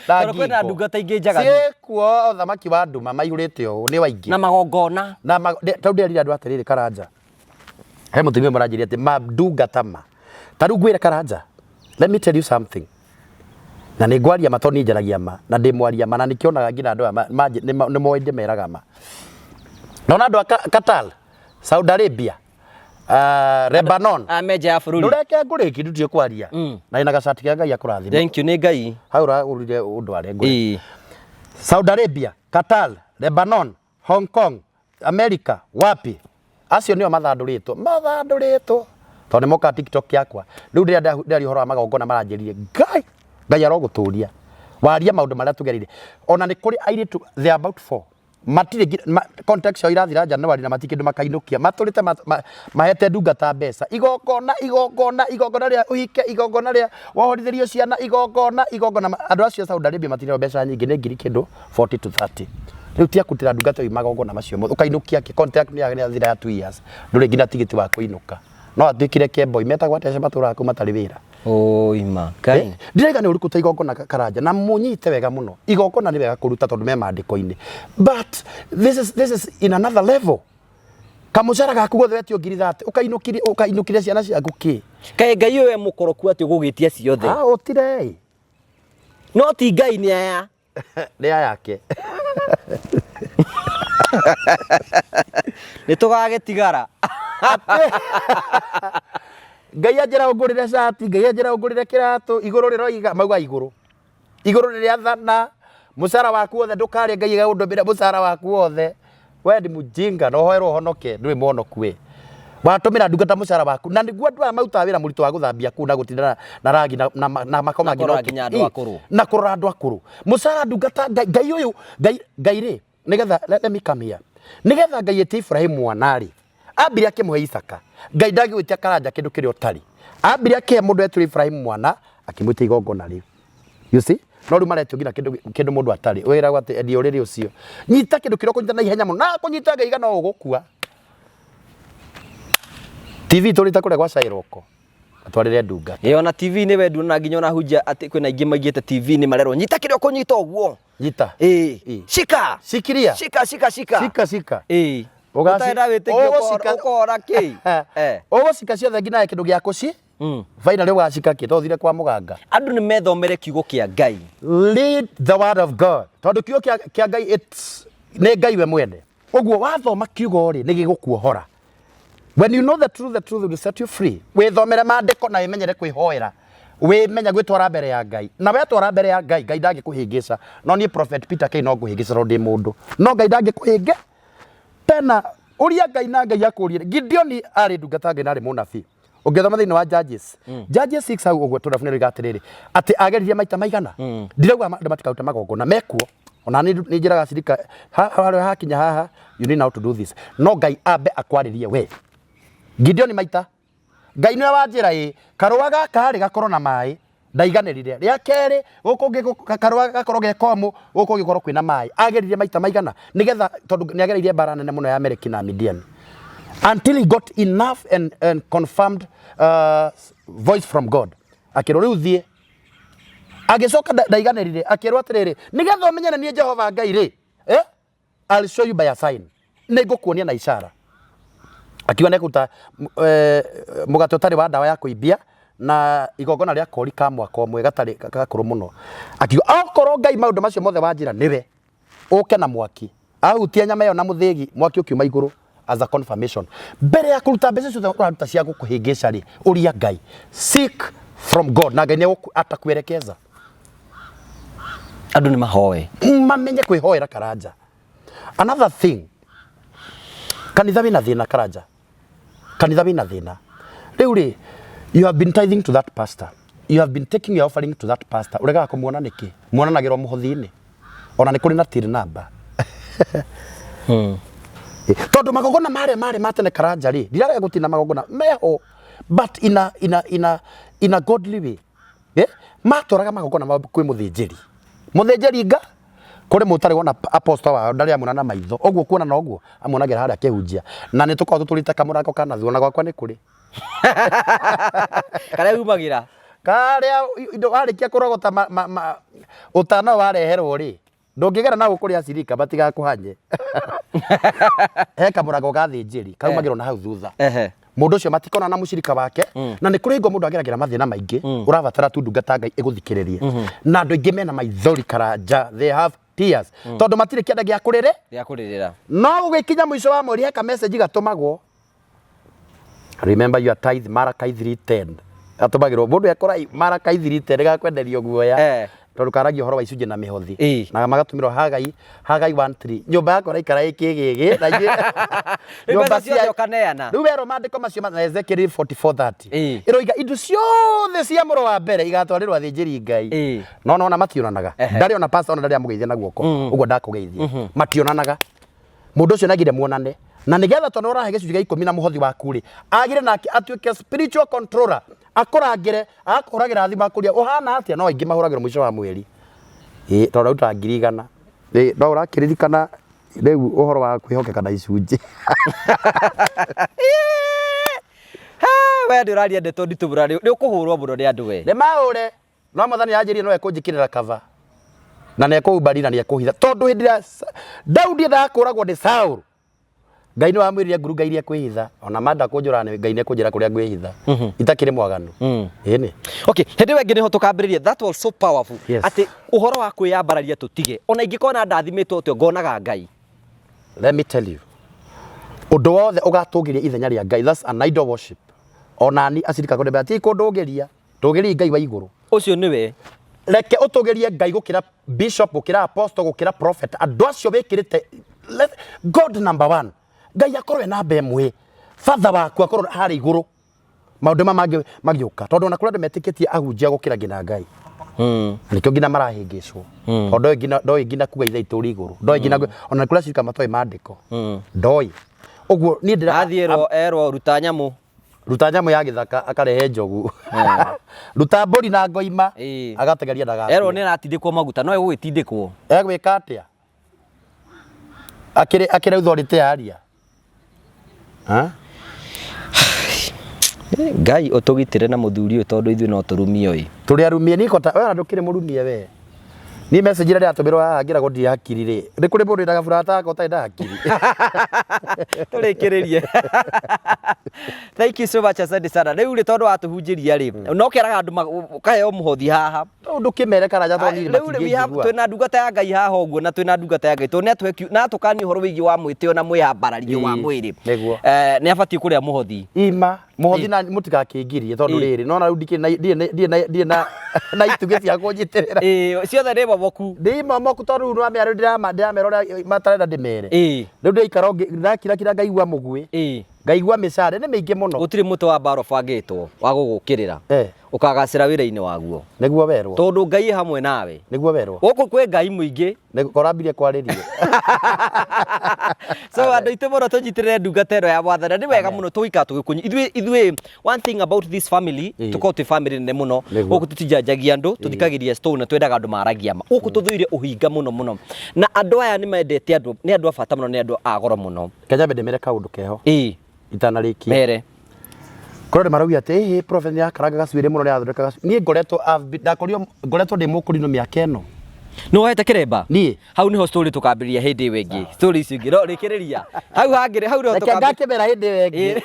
Na Tondũ kwĩna ngingo. ndungata ingĩ njaganu. Ciĩkuo ũthamaki wa nduma maihũrĩte ũũ nĩ waingĩ. Na magongona. Na tondũ nderire andũ atĩrĩrĩ Karanja. He mũtumia ũmwe ũranjĩrire atĩ ma ndungata ma. Ta rĩu ngwĩre Karanja, let me tell you something. Na nĩ ngwaria ma tondũ niĩ njaragia ma na ndĩ mwaria ma na nĩkĩonaga nginya andũ aya nĩ moĩ ndĩmeraga ma. Nona andũ a Qatar, Saudi Arabia, Lebanon. Aya me nja ya bũrũri. Ndũreke ngũrĩki ndutie kwaria. Na ina gacati ka Ngai akũrathime. Thank you nĩ Ngai. Hau ũragũrire ũndũ arĩa ngũrĩ. Saudi Arabia, Qatar, Lebanon, Hong Kong, America, wapi? Acio nĩo mathandũrĩtwo. Mathandũrĩtwo. Tondũ nĩ mokaga TikTok yakwa. Rĩu rĩrĩa ndĩraria ũhoro wa magongona maranjĩrire, Ngai, Ngai arogũtũria. Waria maũndũ marĩa tũgereire. Ona nĩ kũrĩ airĩtu, they are about 4. Matirĩ contract ciao irathira January na matirĩ kĩndũ makainũkia. Matũrĩte mahete ndungata mbeca. Igongona, igongona, igongona rĩa ũhike, igongona rĩa wohorithĩrio ciana, igongona, igongona. Andũ acio a Saudi Arabia matirĩ mbeca nyingĩ, nĩ ngiri kĩndũ 40 to 30. Rĩu tia kũrutĩra ndungata ĩyo magongona macio mothe. Ũkainũkia kĩ? Contract nĩ yathira ya 2 years. Ndũrĩ nginya tigiti wa kũinũka. No atuĩkire kemboi. Metagwo atĩa acio matũraga kũu matarĩ wĩra? Oi ma. Ngai. Ndiraiga nĩ ũrikũ ta igongona Karanja na mũnyite wega mũno. Igongona nĩ wega kũruta tondũ me maandĩko-inĩ. But this is in another level. Kamũcara gaku gothe wetio ngiri 30 ũkainũkirie ũkainũkirie ciana ciaku kĩ? Kaĩ Ngai ũyũ e mũkoroku atĩ ũgũgĩtia ciothe. Ah, ũtire. No ti Ngai nĩ aya. Nĩ aya yake. Nĩ tũgagĩtigara. Ngai anjĩra ũngũrĩre cati, Ngai anjĩra ũngũrĩre kĩratũ, igũrũ rĩroiga, mauga igũrũ. Igũrũ rĩrĩathana, mũcara waku wothe ndũkarĩe Ngai agagũndũmĩra mũcara waku wothe. We ni mũjinga na ũhoerwo ũhonoke, ndũrĩ mũhonoku we. Watũmĩra ndungata mũcara waku na nĩguo andũ aya marutaga wĩra mũritũ wa gũthambia kũu na gũtinda na ragi na makoma Na kũrora nginya andũ akũrũ. Na kũrora andũ akũrũ. Mũcara ndungata Ngai, Ngai ũyũ, Ngai, Ngai rĩ, nĩgetha, let me come here. Nĩgetha Ngai etie Ibrahim mwana rĩ, ambire akĩmũhe Isaka. Ngai ndangĩgwĩtia Karanja kĩndũ kĩrĩa ũtarĩ. Ambire akĩhe mũndũ etwo Ibrahim mwana, akĩmwĩtia igongona rĩu. You see? No rĩu maretio nginya kĩndũ kĩndũ mũndũ atarĩ. Wĩragwo atĩ endia ũrĩrĩ ũcio. Nyita kĩndũ kĩrĩa ũkũnyita na ihenya mũno. Na kũnyita ngaiga no ũgũkua. TV tũrĩte kũrĩa gwa Cairoko. Atwarĩre ndungata. Ĩ ona TV nĩ wendu na nginya ona hunjia atĩ kwĩna aingĩ maigĩte TV nĩ marerwo nyita kĩrĩa ũkũnyita ũguo. Nyita. Ĩ. Ĩ. Shika. Shikiria. Shika shika shika. Shika shika. Ĩ. Ũgaci- Ũtarĩ na wĩtĩkio ũgũcika- ũkora kĩ? Eh. Ũgũcika ciothe nginya kĩndũ gĩa kũci. Finally ũgacika kĩ? To ũthire kwa mũganga. Andũ nĩ methomere kiugo kĩa Ngai. Read the word of God. Tondũ kiugo kĩa Ngai it's nĩ Ngai we mwene. Ũguo wathoma kiugo rĩ nĩ gĩgũkuohora. When you know the truth will set you free. Wĩthomere maandĩko na wĩmenyere kwĩhoera. Wĩmenye gwĩtwara mbere ya Ngai. Na wetwara mbere ya Ngai, Ngai ndangĩkũhĩngĩca. No niĩ Prophet Peter K no ngũhĩngĩca tondũ ndĩ mũndũ. No Ngai ndangĩkũhĩngĩ. Tena ũria Ngai na Ngai akũrie. Gideoni arĩ ndungata Ngai na arĩ mũnabii. Ũngĩthoma thĩinĩ wa Judges, Judges 6 hau ũguo tũrabu nĩ atĩrĩrĩ atĩ ageririe maita maigana. Ndirauga andũ matikarute magongona mekuo, ona nĩ njĩraga cirika harĩa hakinya haha, you need now to do this, no Ngai ambe akwarĩrie we Gideon maita. Ngai nĩwe wanjĩra ĩ karũa gaka rĩ gakorwo na maĩ, ndaiganĩrire. Rĩa kerĩ gũkũ ũngĩ karũa gakorwo ge komũ, gũkũ ũngĩ gũkorwo kwĩna maĩ. Ageririe maita maigana nĩgetha, tondũ nĩ agereire mbara nene mũno ya Amaleki na Midiani until he got enough and confirmed voice from God. Akĩrwo rĩu thiĩ. Agĩcoka ndaiganĩrire, akĩrwo atĩrĩrĩ, nĩgetha ũmenye nĩ niĩ Jehova Ngai rĩ, eh? I'll show you by a sign. Nĩ ngũkuonia na ishara. Akiuga nĩ ekũruta mũgate ũtarĩ wa ndawa ya kũimbia na igongona rĩa kori ka mwaka ũmwe gatarĩ gakũrũ mũno. Akiuga okorwo Ngai maũndũ macio mothe wanjĩra nĩwe, ũke na mwaki. Ahutia nyama ĩyo na mũthĩgi, mwaki ũkiuma igũrũ as a confirmation. Mbere ya kũruta mbeca ciothe ũraruta cia gũkũhĩngĩca rĩ, ũria Ngai. Seek from God na Ngai nĩ atakuelekeza. Andũ nĩ mahoe. Mamenye kwĩhoera, Karanja. Another thing, kanitha wĩna thĩna, Karanja, kanitha wĩna thĩna rĩu rĩ. You have been tithing to that pastor, you have been taking your offering to that pastor, ũregaga kũmuona nĩkĩ? Muonanagĩrwo mũhothi-inĩ, ona nĩ kũrĩ na till number. Tondũ magongona marĩa marĩ ma tene, Karanja rĩ, ndirarega gũtina magongona meho, but in a godly way. Matwaraga magongona mao kwĩ mũthĩnjĩri, mũthĩnjĩri nga kũrĩ mũtarĩ wona apostle wao ndarĩ amuona na maitho ũguo, kuona na ũguo amuonagĩra harĩa akĩhunjia, na nĩ tũkoragwo tũtũrĩte kamũrango kana thuo na gwakwa nĩ kũrĩ Karĩa umagĩra. Karĩa indo warĩkia kũrogota ũtana wareherwo rĩ, ndũngĩgera na gũkũ rĩa cirika matigakũhanye. He kamũrango ga thĩnjĩri kaumagĩrwo na hau thutha. Mũndũ ũcio matikona na mũcirika wake, na nĩ kũrĩ hingo mũndũ ageragĩra mathĩna maingĩ, ũrabatara tu ndungata Ngai ĩgũthikĩrĩrie. Na andũ aingĩ mena maithori, Karanja, they have tears tondũ matirĩ kĩanda gĩa kũrĩrĩ Gĩa kũrĩrĩra. No gũgĩkinya mũico wa mweri, he ka message gatũmagwo, "Remember your tithe," Malachi 3:10. Gatũmagĩrwo mũndũ ekora Malachi 3:10 gakwenderio guoya, tondũ karagia ũhoro wa icunjĩ na mĩhothi, na magatũmĩrwo Hagai, Hagai 1:3. Nyũmba yakwa ĩraikara ĩkĩgĩgĩ na Rĩu mbeca ciothe ũkaneana. Rĩu werwo maandĩko macio na Ezekiel 44:30 ĩroiga indo ciothe cia mũro wa mbere igatwarĩrwo athĩnjĩri Ngai. No nona mationanaga. Ndarĩ ona pastor ona ndarĩ amũgeithia na guoko ũguo ndakũgeithia, mationanaga. Mũndũ ũcio nagire muonane na nĩgetha tondũ ũrahe gĩcunjĩ gĩa 10 na mũhothi waku rĩ, agire nake atuĩke spiritual controller, akũrangĩre, agakũhũragĩra thimũ akũria ũhana atĩa. No aingĩ mahũragĩrwo mũico wa mweri, ĩ tondũ arutaga 100,000. Ĩ no ũrakĩririkana rĩu ũhoro wa kwĩhokeka na icunjĩ. We ndĩ ũraria ndeto nditũ mũno, nĩ ũkũhũrwo mũno nĩ andũ we. Nĩ maũre, no Mwathani anjĩrire no ekũnjĩkĩrĩra kaba na nĩ ekũhumbari na nĩ ekũhitha, tondũ hĩndĩ ĩrĩa Daudi endaga kũragwo nĩ Saũlũ, Ngai nĩ wamwĩrire ngurunga iria ekwĩhitha. Ona manda kũnjũraga, Ngai nĩ ekũnjĩra kũrĩa ngwĩhitha itakĩrĩ mwaganu. Ĩni. Okay, hĩndĩ ĩyo ĩngĩ nĩho tũkambĩrĩria. That was so powerful. Yes. Atĩ ũhoro wa kwĩyambararia tũtige. Ona ingĩkona ndathimĩtwo atĩa, ngonaga Ngai. Let me tell you, ũndũ wothe ũgatũgĩria ithenya rĩa Ngai, that's an idol worship. Ona ni acirika kũndĩ ati kũndũgĩria tũgĩriai Ngai wa igũrũ. Ũcio nĩwe. Reke ũtũgĩrie Ngai gũkĩra bishop, gũkĩra apostle, gũkĩra prophet, andũ acio wĩkĩrĩte. Let God number one. Ngai akorwo e namba ĩmwe, father waku akorwo harĩa igũrũ, maũndũ ma mangĩ magĩũka, tondũ ona kũrĩ andũ metĩkĩtie ahunjia gũkĩra nginya Ngai. Na nĩkĩo nginya marahĩngĩcwo, tondũ ndoĩ nginya kuga Ithe itũ ũrĩ igũrũ, ndoĩ nginya ona kũrĩa cirika matoĩ maandĩko, ndoĩ ũguo niĩ ndĩra Athiĩ erwo ruta nyamũ. Ruta nyamũ ya gĩthaka, akarehe njogu. Ruta mbũri na ngoima, agategeria ndagakue. Erwo nĩ aratindĩkwo maguta, no egũgĩtindĩkwo. Egwĩka atĩa akĩrĩ akĩrĩ authority yaria? Ha? Ngai ũtũgitĩre na mũthuri ũyũ, tondũ ithuĩ no tũrumio ĩ. Tũrĩ arumie niko ta we, ona ndũkĩrĩ mũrumie we. Niĩ message ĩrĩa ndĩratũmĩrwo haha ngĩragwo ndirĩ hakiri rĩ, nĩ kũrĩ mũndũ wĩna gaburata gaka ũtarĩ na hakiri. Tũrĩkĩrĩrie. Thank you so much, asante sana. Rĩu rĩ, tondũ watũhunjĩria rĩ, no kĩraga andũ ũkaheo mũhothi haha. Ũndũ kĩmere, Karanja, tondũ niĩ Rĩu rĩ, we have matingĩnjigua. Twĩna ndungata ya Ngai haha ũguo, na twĩna ndungata ya Ngai tondũ nĩ na atũkania ũhoro wĩgiĩ wa mwĩtĩo na mwĩyambarario wa mwĩrĩ. Nĩ abatiĩ kũrĩa mũhothi. Ima mũhothi na mũtigakĩngirie, tondũ rĩrĩ nona rĩu ndikĩrĩ na ndirĩ na itugĩ cia kũnjitĩrĩra. Ĩĩ, ciothe nĩ momoku. Ndĩ momoku, tondũ rĩu nĩwamenya, rĩu ndĩramera ũrĩa matarenda ndĩmere. Rĩu ndĩraikara ndakirakira ngaigua mũguĩ. Ngaigua mĩcare nĩ mĩingĩ mũno. Gũtirĩ mũtĩ wa mbara ũbangĩtwo wa gũgũkĩrĩra ũkagacĩra wĩra-inĩ waguo. Nĩguo werwo. Tondũ Ngai e hamwe nawe. Nĩguo werwo. Gũkũ kwĩ Ngai mũingĩ. Nĩkorambirie kwarĩrie. So andũ aitũ mũno tũnyitĩrĩre ndungata ĩno ya Mwathani. Nĩ wega mũno tũgũikara tũgĩkũnyi. Ithuĩ ithuĩ one thing about this family tũkoragwo twĩ family nene mũno. Gũkũ tũtijanjagia andũ, tũthikagĩria stone na twendaga andũ maragia ma. Gũkũ tũthũire ũhinga mũno mũno. Na andũ aya nĩ mendete andũ, nĩ andũ a bata mũno, nĩ andũ a goro mũno. Reke nyambe ndĩmere kaũndũ keho. Itanarĩkia. Mere. Kũrĩ andũ marauga atĩ ĩhĩ prophet nĩ arakaraga gacuĩrĩ mũno nĩ arathondeka gacuĩrĩ. Niĩ ngoretwo ndakorio ngoretwo ndĩ mũkũrinũ mĩaka ĩno. Nĩ wohete kĩremba? Niĩ. Hau nĩho story tũkambĩrĩria hĩndĩ ĩyo ĩngĩ. Story icio ingĩ. No rĩkĩrĩria. Hau hangĩ hau nĩho Reke ngakĩmera hĩndĩ ĩyo ĩngĩ.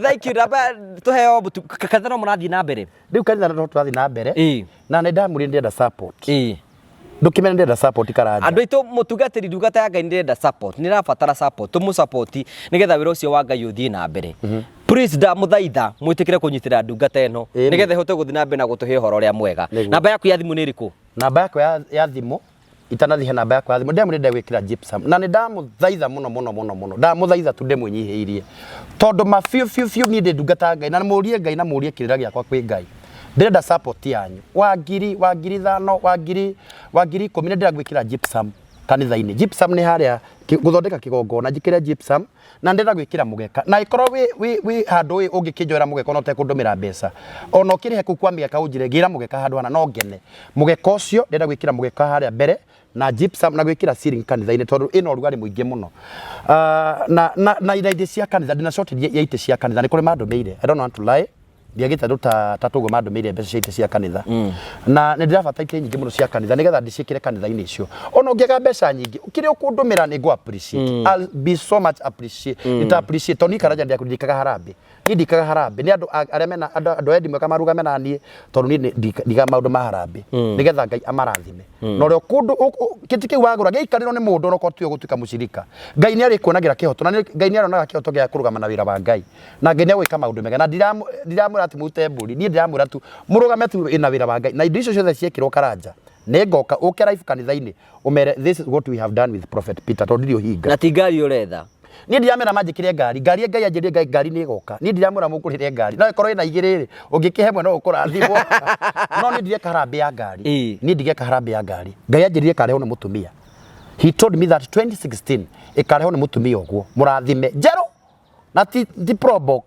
Thank you. Namba tũheo kanitha no mũrathiĩ na mbere. Rĩu kanitha no tũrathiĩ na mbere. Na nĩ ndamũrire ndĩrenda support. Ndũkĩmene ndĩrenda support Karanja. Andũ aitũ mũtungatĩri ndungata ya Ngai ndĩrenda support, nĩ ĩrabatara support, tũmũ support nĩgetha wĩra ũcio wa Ngai ũthiĩ na mbere. Please ndamũthaitha mwĩtĩkĩre kũnyitĩrĩra ndungata ĩno nĩgetha ĩhote gũthiĩ na mbere na gũtũhe ũhoro ũrĩa mwega. Namba yaku ya thimũ nĩ ĩrĩkũ? Namba yakwa ya thimũ itanathiĩ he namba yakwa ya thimũ ndĩramwĩra ndĩrenda gwĩkĩra gypsum na nĩ ndamũthaitha mũno mũno mũno mũno ndamũthaitha tu ndĩmwĩnyihĩirie tondũ ma biũ biũ biũ niĩ ndĩ ndungata ya Ngai na mũrie Ngai na mũrie kĩrĩra gĩakwa kwĩ Ngai. Ndĩrenda support yanyu wa ngiri wa 5000 wa ngiri wa 10,000 nĩ ndĩrenda gwĩkĩra gypsum kanitha-inĩ. Gypsum nĩ harĩa gũthondeka kĩgongona njĩkĩre gypsum na ndĩrenda gwĩkĩra mũgeka na ĩkorwo wĩ wĩ wĩ handũ ĩ ũngĩkĩnjoera mũgeka ona ũtekũndũmĩra mbeca ona ũkĩrĩhe kũu kwa mĩgeka ũnjĩre ngĩra mũgeka handũ hana no ngene. Mũgeka ũcio ndĩrenda gwĩkĩra mũgeka harĩa mbere na gypsum na gwĩkĩra ceiling kanitha-inĩ tondũ ĩna ũrugarĩ mũingĩ mũno. Na na na itĩ cia kanitha ndĩna shortage ya itĩ cia kanitha nĩ kũrĩ mandũmĩire I don't want to lie. Ndiagĩte andũ ta tũguo mandũmĩire mbeca cia itĩ cia kanitha. Na nĩ ndĩrabata itĩ nyingĩ mũno cia kanitha nĩgetha ndĩciĩkĩre kanitha-inĩ icio. Ona ũngĩaga mbeca nyingĩ, kĩrĩa ũkũndũmĩra nĩ ngũ appreciate. I'll be so much appreciate. Nĩ appreciate tondũ niĩ Karanja ndiaku ndikaga harambee. Niĩ ndikaga harambee. Nĩ andũ arĩa mena andũ a endi mwega marũgame na niĩ tondũ niĩ ndigaga maũndũ ma harambee. Nĩgetha Ngai amarathime. Na ũrĩa ũkũndũ kĩtĩ kĩu wagũra gĩaikarĩrwo nĩ mũndũ onokorwo tiwe ũgũtuĩka mũcirika. Ngai nĩ arĩkuonagĩra kĩhoto na Ngai nĩ arĩonaga kĩhoto gĩa kũrũgama na wĩra wa Ngai. Na Ngai nĩ egwĩka maũndũ mega na ndiramwĩra atĩ mũrute mbũri, niĩ ndĩramwĩra tu mũrũgame tu na wĩra wa Ngai na indo icio ciothe ciekĩrwo Karanja nĩ ngoka ũke live kanitha-inĩ ũmere this is what we have done with Prophet Peter tondũ ndirĩ ũhinga. Na ti ngari ũretha. Niĩ ndiramera manjĩkĩre ngari, ngari Ngai anjĩrire Ngai ngari nĩ ĩgoka. Niĩ ndiramwĩra mũngũrĩre ngari. No ĩkorwo ĩna igĩrĩ rĩ, ũngĩkĩhe ĩmwe no ũkũrathimwo. No niĩ ndireka harambee ya ngari. Niĩ ndigeka harambee ya ngari. Ngai anjĩrire ĩkarehwo nĩ mũtumia. He told me that 2016 ĩkarehwo nĩ mũtumia ũguo mũrathime njerũ na ti Probox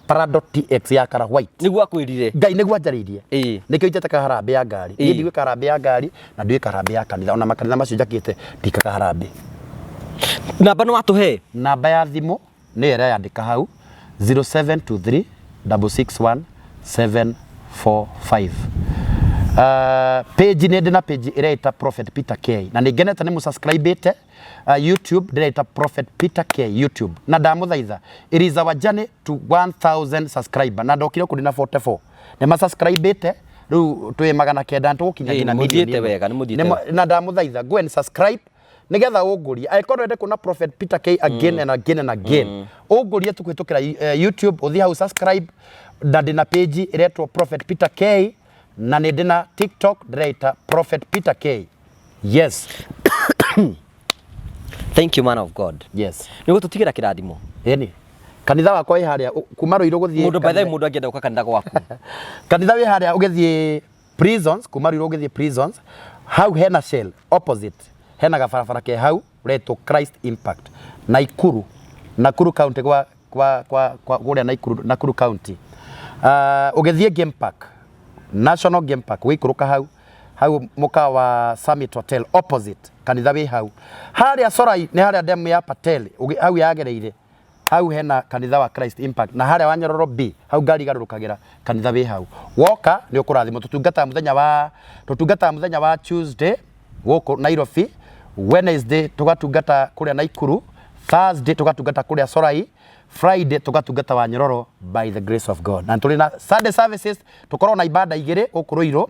Prado TX ya kara white. Nĩguo akwĩrire. Ngai nĩguo anjarĩirie. Nĩkĩo itetaga harambee ya ngari. Niĩ ndigwĩka harambee ya ngari na ndigwĩka harambee ya kanitha. Ona makanitha macio njakĩte ndikaga harambee. Namba nĩ watũhe? Namba ya thimũ nĩyo ĩreyandĩka hau 0723 661 745. Page nĩ ndĩ na page ĩreĩta Prophet Peter K na nĩ ngenete nĩ mũsubscribĩte YouTube ndĩreĩta Prophet Peter K YouTube na ndamũthaitha it is our journey to 1000 subscriber na ndokire kũndĩ na 44 nĩ masubscribĩte rĩu twĩ 900 tũgũkinya nginya milioni ĩmwe. Wega, nĩ mũthiĩte Na ndamũthaitha go and subscribe nigetha ũngũrie angĩkorwo wende kuona Prophet Peter K again and again and again ũngũrie tu kũhĩtũkĩra YouTube ũthiĩ hau subscribe na ndĩna page ĩretwo Prophet Peter K na nĩ ndĩna TikTok ndĩreita Prophet Peter K. Yes. Thank you man of God. Yes. Nĩ gũtũtigĩra kĩrathimo. Ĩni. Kanitha wakwa wĩ harĩa kuma Ruiru gũthiĩ Mũndũ by the way mũndũ angĩenda gũka kanitha gwaku. Kanitha wĩ harĩa ũgĩthiĩ prisons kuma Ruiru ũgĩthiĩ prisons hau hena Shell opposite hena gabarabara ke hau ũretwo Christ Impact Naikuru Nakuru County gwa kwa kwa kwa kũrĩa Naikuru Nakuru County. Ũgĩthiĩ Game Park National Game Park wĩikũrũka hau hau mũkawa wa Summit Hotel opposite kanitha wĩ hau harĩa Sorai nĩ harĩa demu ya Patel hau yagereire hau hena kanitha wa Christ Impact na harĩa wa Nyororo B hau ngari igarũrũkagĩra kanitha wĩ hau woka nĩ ũkũrathimwo tũtungataga mũthenya wa tũtungataga mũthenya wa Tuesday gũkũ Nairobi Wednesday tũgatungata kũrĩa Naikuru Thursday tũgatungata kũrĩa Sorai Friday tũgatungata wa Nyororo by the grace of God na tũrĩ na Sunday services tũkorwo na ibada igĩrĩ gũkũ Ruiru.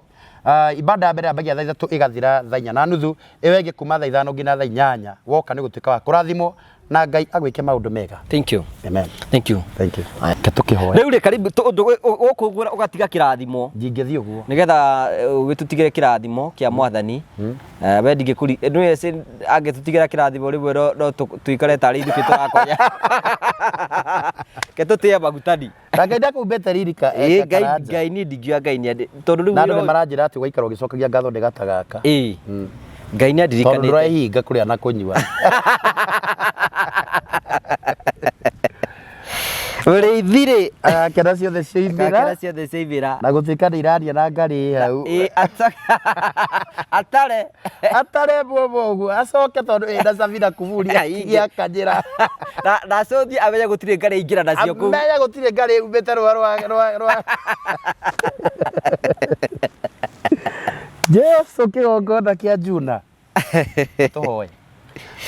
Ibada ya mbere yambagia thaa 3 ĩgathira thaa 4:30 ĩyo ĩngĩ kuma thaa 5 nginya thaa 8 woka nĩ gũtuĩka wa kũrathimwo Na Ngai agwĩke maũndũ mega. Thank you. Amen. Thank you. Thank you. Reke tũkĩhoe. Rĩu rĩ, karibu gũkũ ũguo ũgatiga kĩrathimo. Ndingĩthiĩ ũguo. Nĩgetha ũgĩtũtigĩre kĩrathimo kĩa Mwathani. We ndingĩkũri nĩwĩcĩ angĩtũtigĩra kĩrathimo rĩmwe no tũikare tarĩ ithuĩ tũrakonya. Ke tũtĩe magutani. Na Ngai ndakũmbĩte ririka. Ĩĩ, Ngai Ngai niĩ ndingiuga Ngai nĩ tondũ rĩu Na andũ nĩ maranjĩra atĩ ũgaikara ũgĩcokagia ngatho nĩ gata gaka. Ĩĩ. Ngai nĩ Tondũ andirikanĩte. ndũrehinga kũrĩa na kũnyua. Mũrĩithi rĩ. Agakena ciothe cioimĩra. Agakena ciothe cioimĩra. Na gũtuĩka nĩ iraria na ngarĩ hau. Ĩĩ, atare. Atare mwomo ũguo acoke tondũ ĩna Sabina kuburi akanyĩra. Na acũthie amenye gũtirĩ ngarĩ ingĩra nacio kũu. Amenye gũtirĩ ngarĩ umĩte rũa rwa rwa rwa. Jesu kĩgongona kĩa Juna. Tũhoe.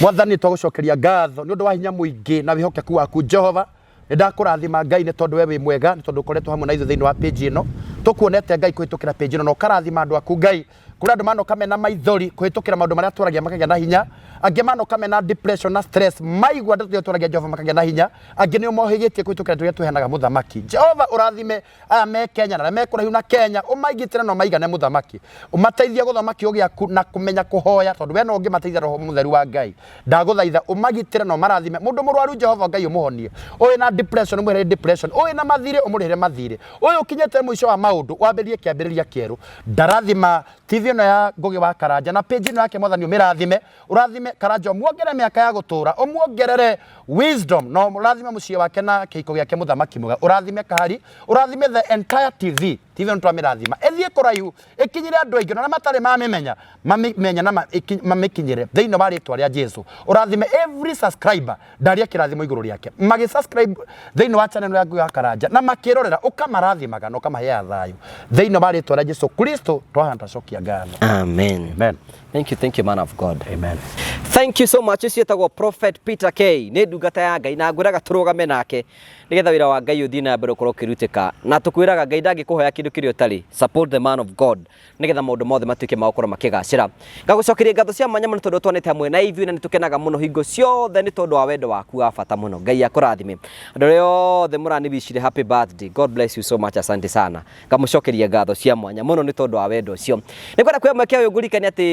Mwathani, twagũcokeria ngatho nĩ ũndũ wa hinya mũingĩ na wĩhokeku waku Jehova. Nĩ ndakũrathima Ngai nĩ tondũ we wĩ mwega, nĩ tondũ ũkoretwo hamwe na ithuĩ thĩinĩ wa page ĩno. Tũkuonete Ngai kũhĩtũkĩra page ĩno na ũkarathima andũ aku Ngai. Kũrĩ andũ manoka mena maithori kũhĩtũkĩra maũndũ marĩa twaragia makagĩa na hinya. Angĩ manoka mena depression na stress, maigua ndeto iria twaragia Jehova makagĩa na hinya. Angĩ nĩ ũmohĩgĩtie kũhĩtũkĩra ndeto iria twĩheanaga mũthamaki. Jehova ũrathime aya me Kenya na arĩa me kũraihu na Kenya, ũmaigitĩre na ũmaigane mũthamaki. Ũmateithie gũthoma kiugo gĩaku na kũmenya kũhoya, tondũ we no ũngĩmateithia Roho Mũtheru wa Ngai. Ndagũthaitha ũmagitĩre na ũmarathime. Mũndũ mũrwaru Jehova Ngai ũmũhonie. Ũyũ na depression ũmwehererie depression. Ũyũ na mathirĩ ũmũrĩhĩre mathirĩ. Ũyũ ũkinyĩte mũico wa maũndũ wambĩrĩrie kĩambĩrĩria kĩerũ. Ndarathima TV ĩno ya Ngũgĩ wa Karanja na page ĩno yake Mwathani ũmĩrathime. Ũrathime Karanja, ũmuongerere mĩaka ya gũtũra, ũmuongerere wisdom, na ũrathime mũciĩ wake na kĩhiko gĩake mũthamaki mwega. Ũrathime Kahari, ũrathime the entire TV. TV ĩno twamĩrathima ĩthiĩ kũraihu, ĩkinyĩre andũ aingĩ, na arĩa matarĩ mamĩmenya mamĩmenya na mamĩkinyĩre thĩinĩ wa rĩtwa rĩa Jesu. Ũrathime every subscriber, ndaria kĩrathimo igũrũ rĩake magĩ subscribe thĩinĩ wa channel ya Ngũgĩ wa Karanja na makĩrorera, ũkamarathimaga na ũkamaheaga thayũ thĩinĩ wa rĩtwa rĩa Jesu Kristo. Twahana cokia ngatho. Amen. Amen. Thank you, thank you, man of God. Amen. Thank you so much. Ũcio etagwo Prophet Peter K. Nĩ ndungata ya Ngai na ngwĩraga tũrũgame nake nĩgetha wĩra wa Ngai ũthiĩ na mbere ũkorwo ũkĩrutĩka. Na tũkwĩraga Ngai ndangĩkũhoya kĩndũ kĩrĩa ũtarĩ. Support the man of God nĩgetha maũndũ mothe matuĩke ma gũkorwo makĩgacĩra. Ngagũcokeria ngatho cia mwanya mũno tondũ twanĩte hamwe na ithuĩ na nĩ tũkenaga mũno hingo ciothe nĩ tondũ wa wendo waku wa bata mũno. Ngai akũrathime. Andũ arĩa othe mũraniwicire happy birthday. God bless you so much. Asante sana. Ngamũcokeria ngatho cia mwanya mũno nĩ tondũ wa wendo ũcio. Nĩ ngwenda kuoya mweke ũyũ ngũririkanie atĩ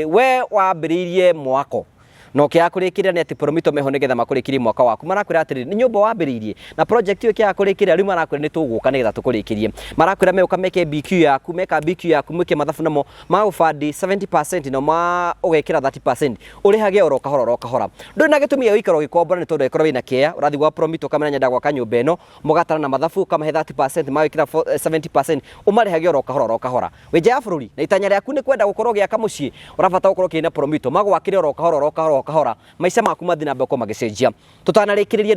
we wambĩrĩirie mwako na ũkĩaga kũrĩkĩrĩra nĩ atĩ Promito meho nĩgetha makũrĩkĩrie mwaka waku. Marakwĩra atĩrĩrĩ, nĩ nyũmba wambĩrĩirie na project ĩyo ĩkĩaga kũrĩkĩrĩra, rĩu marakwĩra nĩ tũgũka nĩgetha tũkũrĩkĩrie. Marakwĩra megũka meke BQ yaku, meka BQ yaku mwĩke mathabu namo magũbandi 70% na ma ũgekĩra 30% ũrĩhage oro kahora oro kahora. Ndũrĩ na gĩtũmi gĩa gũikara ũgĩkombora nĩ tondũ angĩkorwo wĩna kĩea, ũrathiĩ gwa Promito ũkamenya nyenda gwaka nyũmba ĩno, mũgatara na mathabu ũkamahe 30% magwĩkĩra 70% ũmarĩhage oro kahora oro kahora. Wĩ nja ya bũrũri na itanya rĩaku nĩ kwenda gũkorwo ũgĩaka mũciĩ, ũrabatara gũkorwo ũkĩrĩ na Promito magwakĩre oro kahora oro kahora oro kahora, maica maku mathiĩ na mbere gũkorwo magĩcenjia. Tũtanarĩkĩrĩria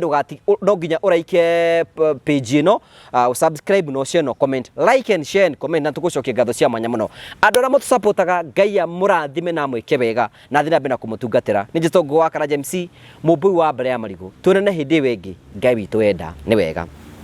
no nginya ũraike page ĩno, ũsubscribe na ũshare na ũcomment, like and share and comment, na tũgũcokia ngatho cia mwanya mũno. Andũ arĩa mũtũsupportaga, Ngai amũrathime na amwĩke wega na athiĩ na mbere na kũmũtungatĩra. Nĩ njĩtwo Ngũgĩ wa Karanja MC, mũmbũi wa mbere ya marigũ. Tuonane hĩndĩ ĩyo ĩngĩ, Ngai witũ enda nĩ wega.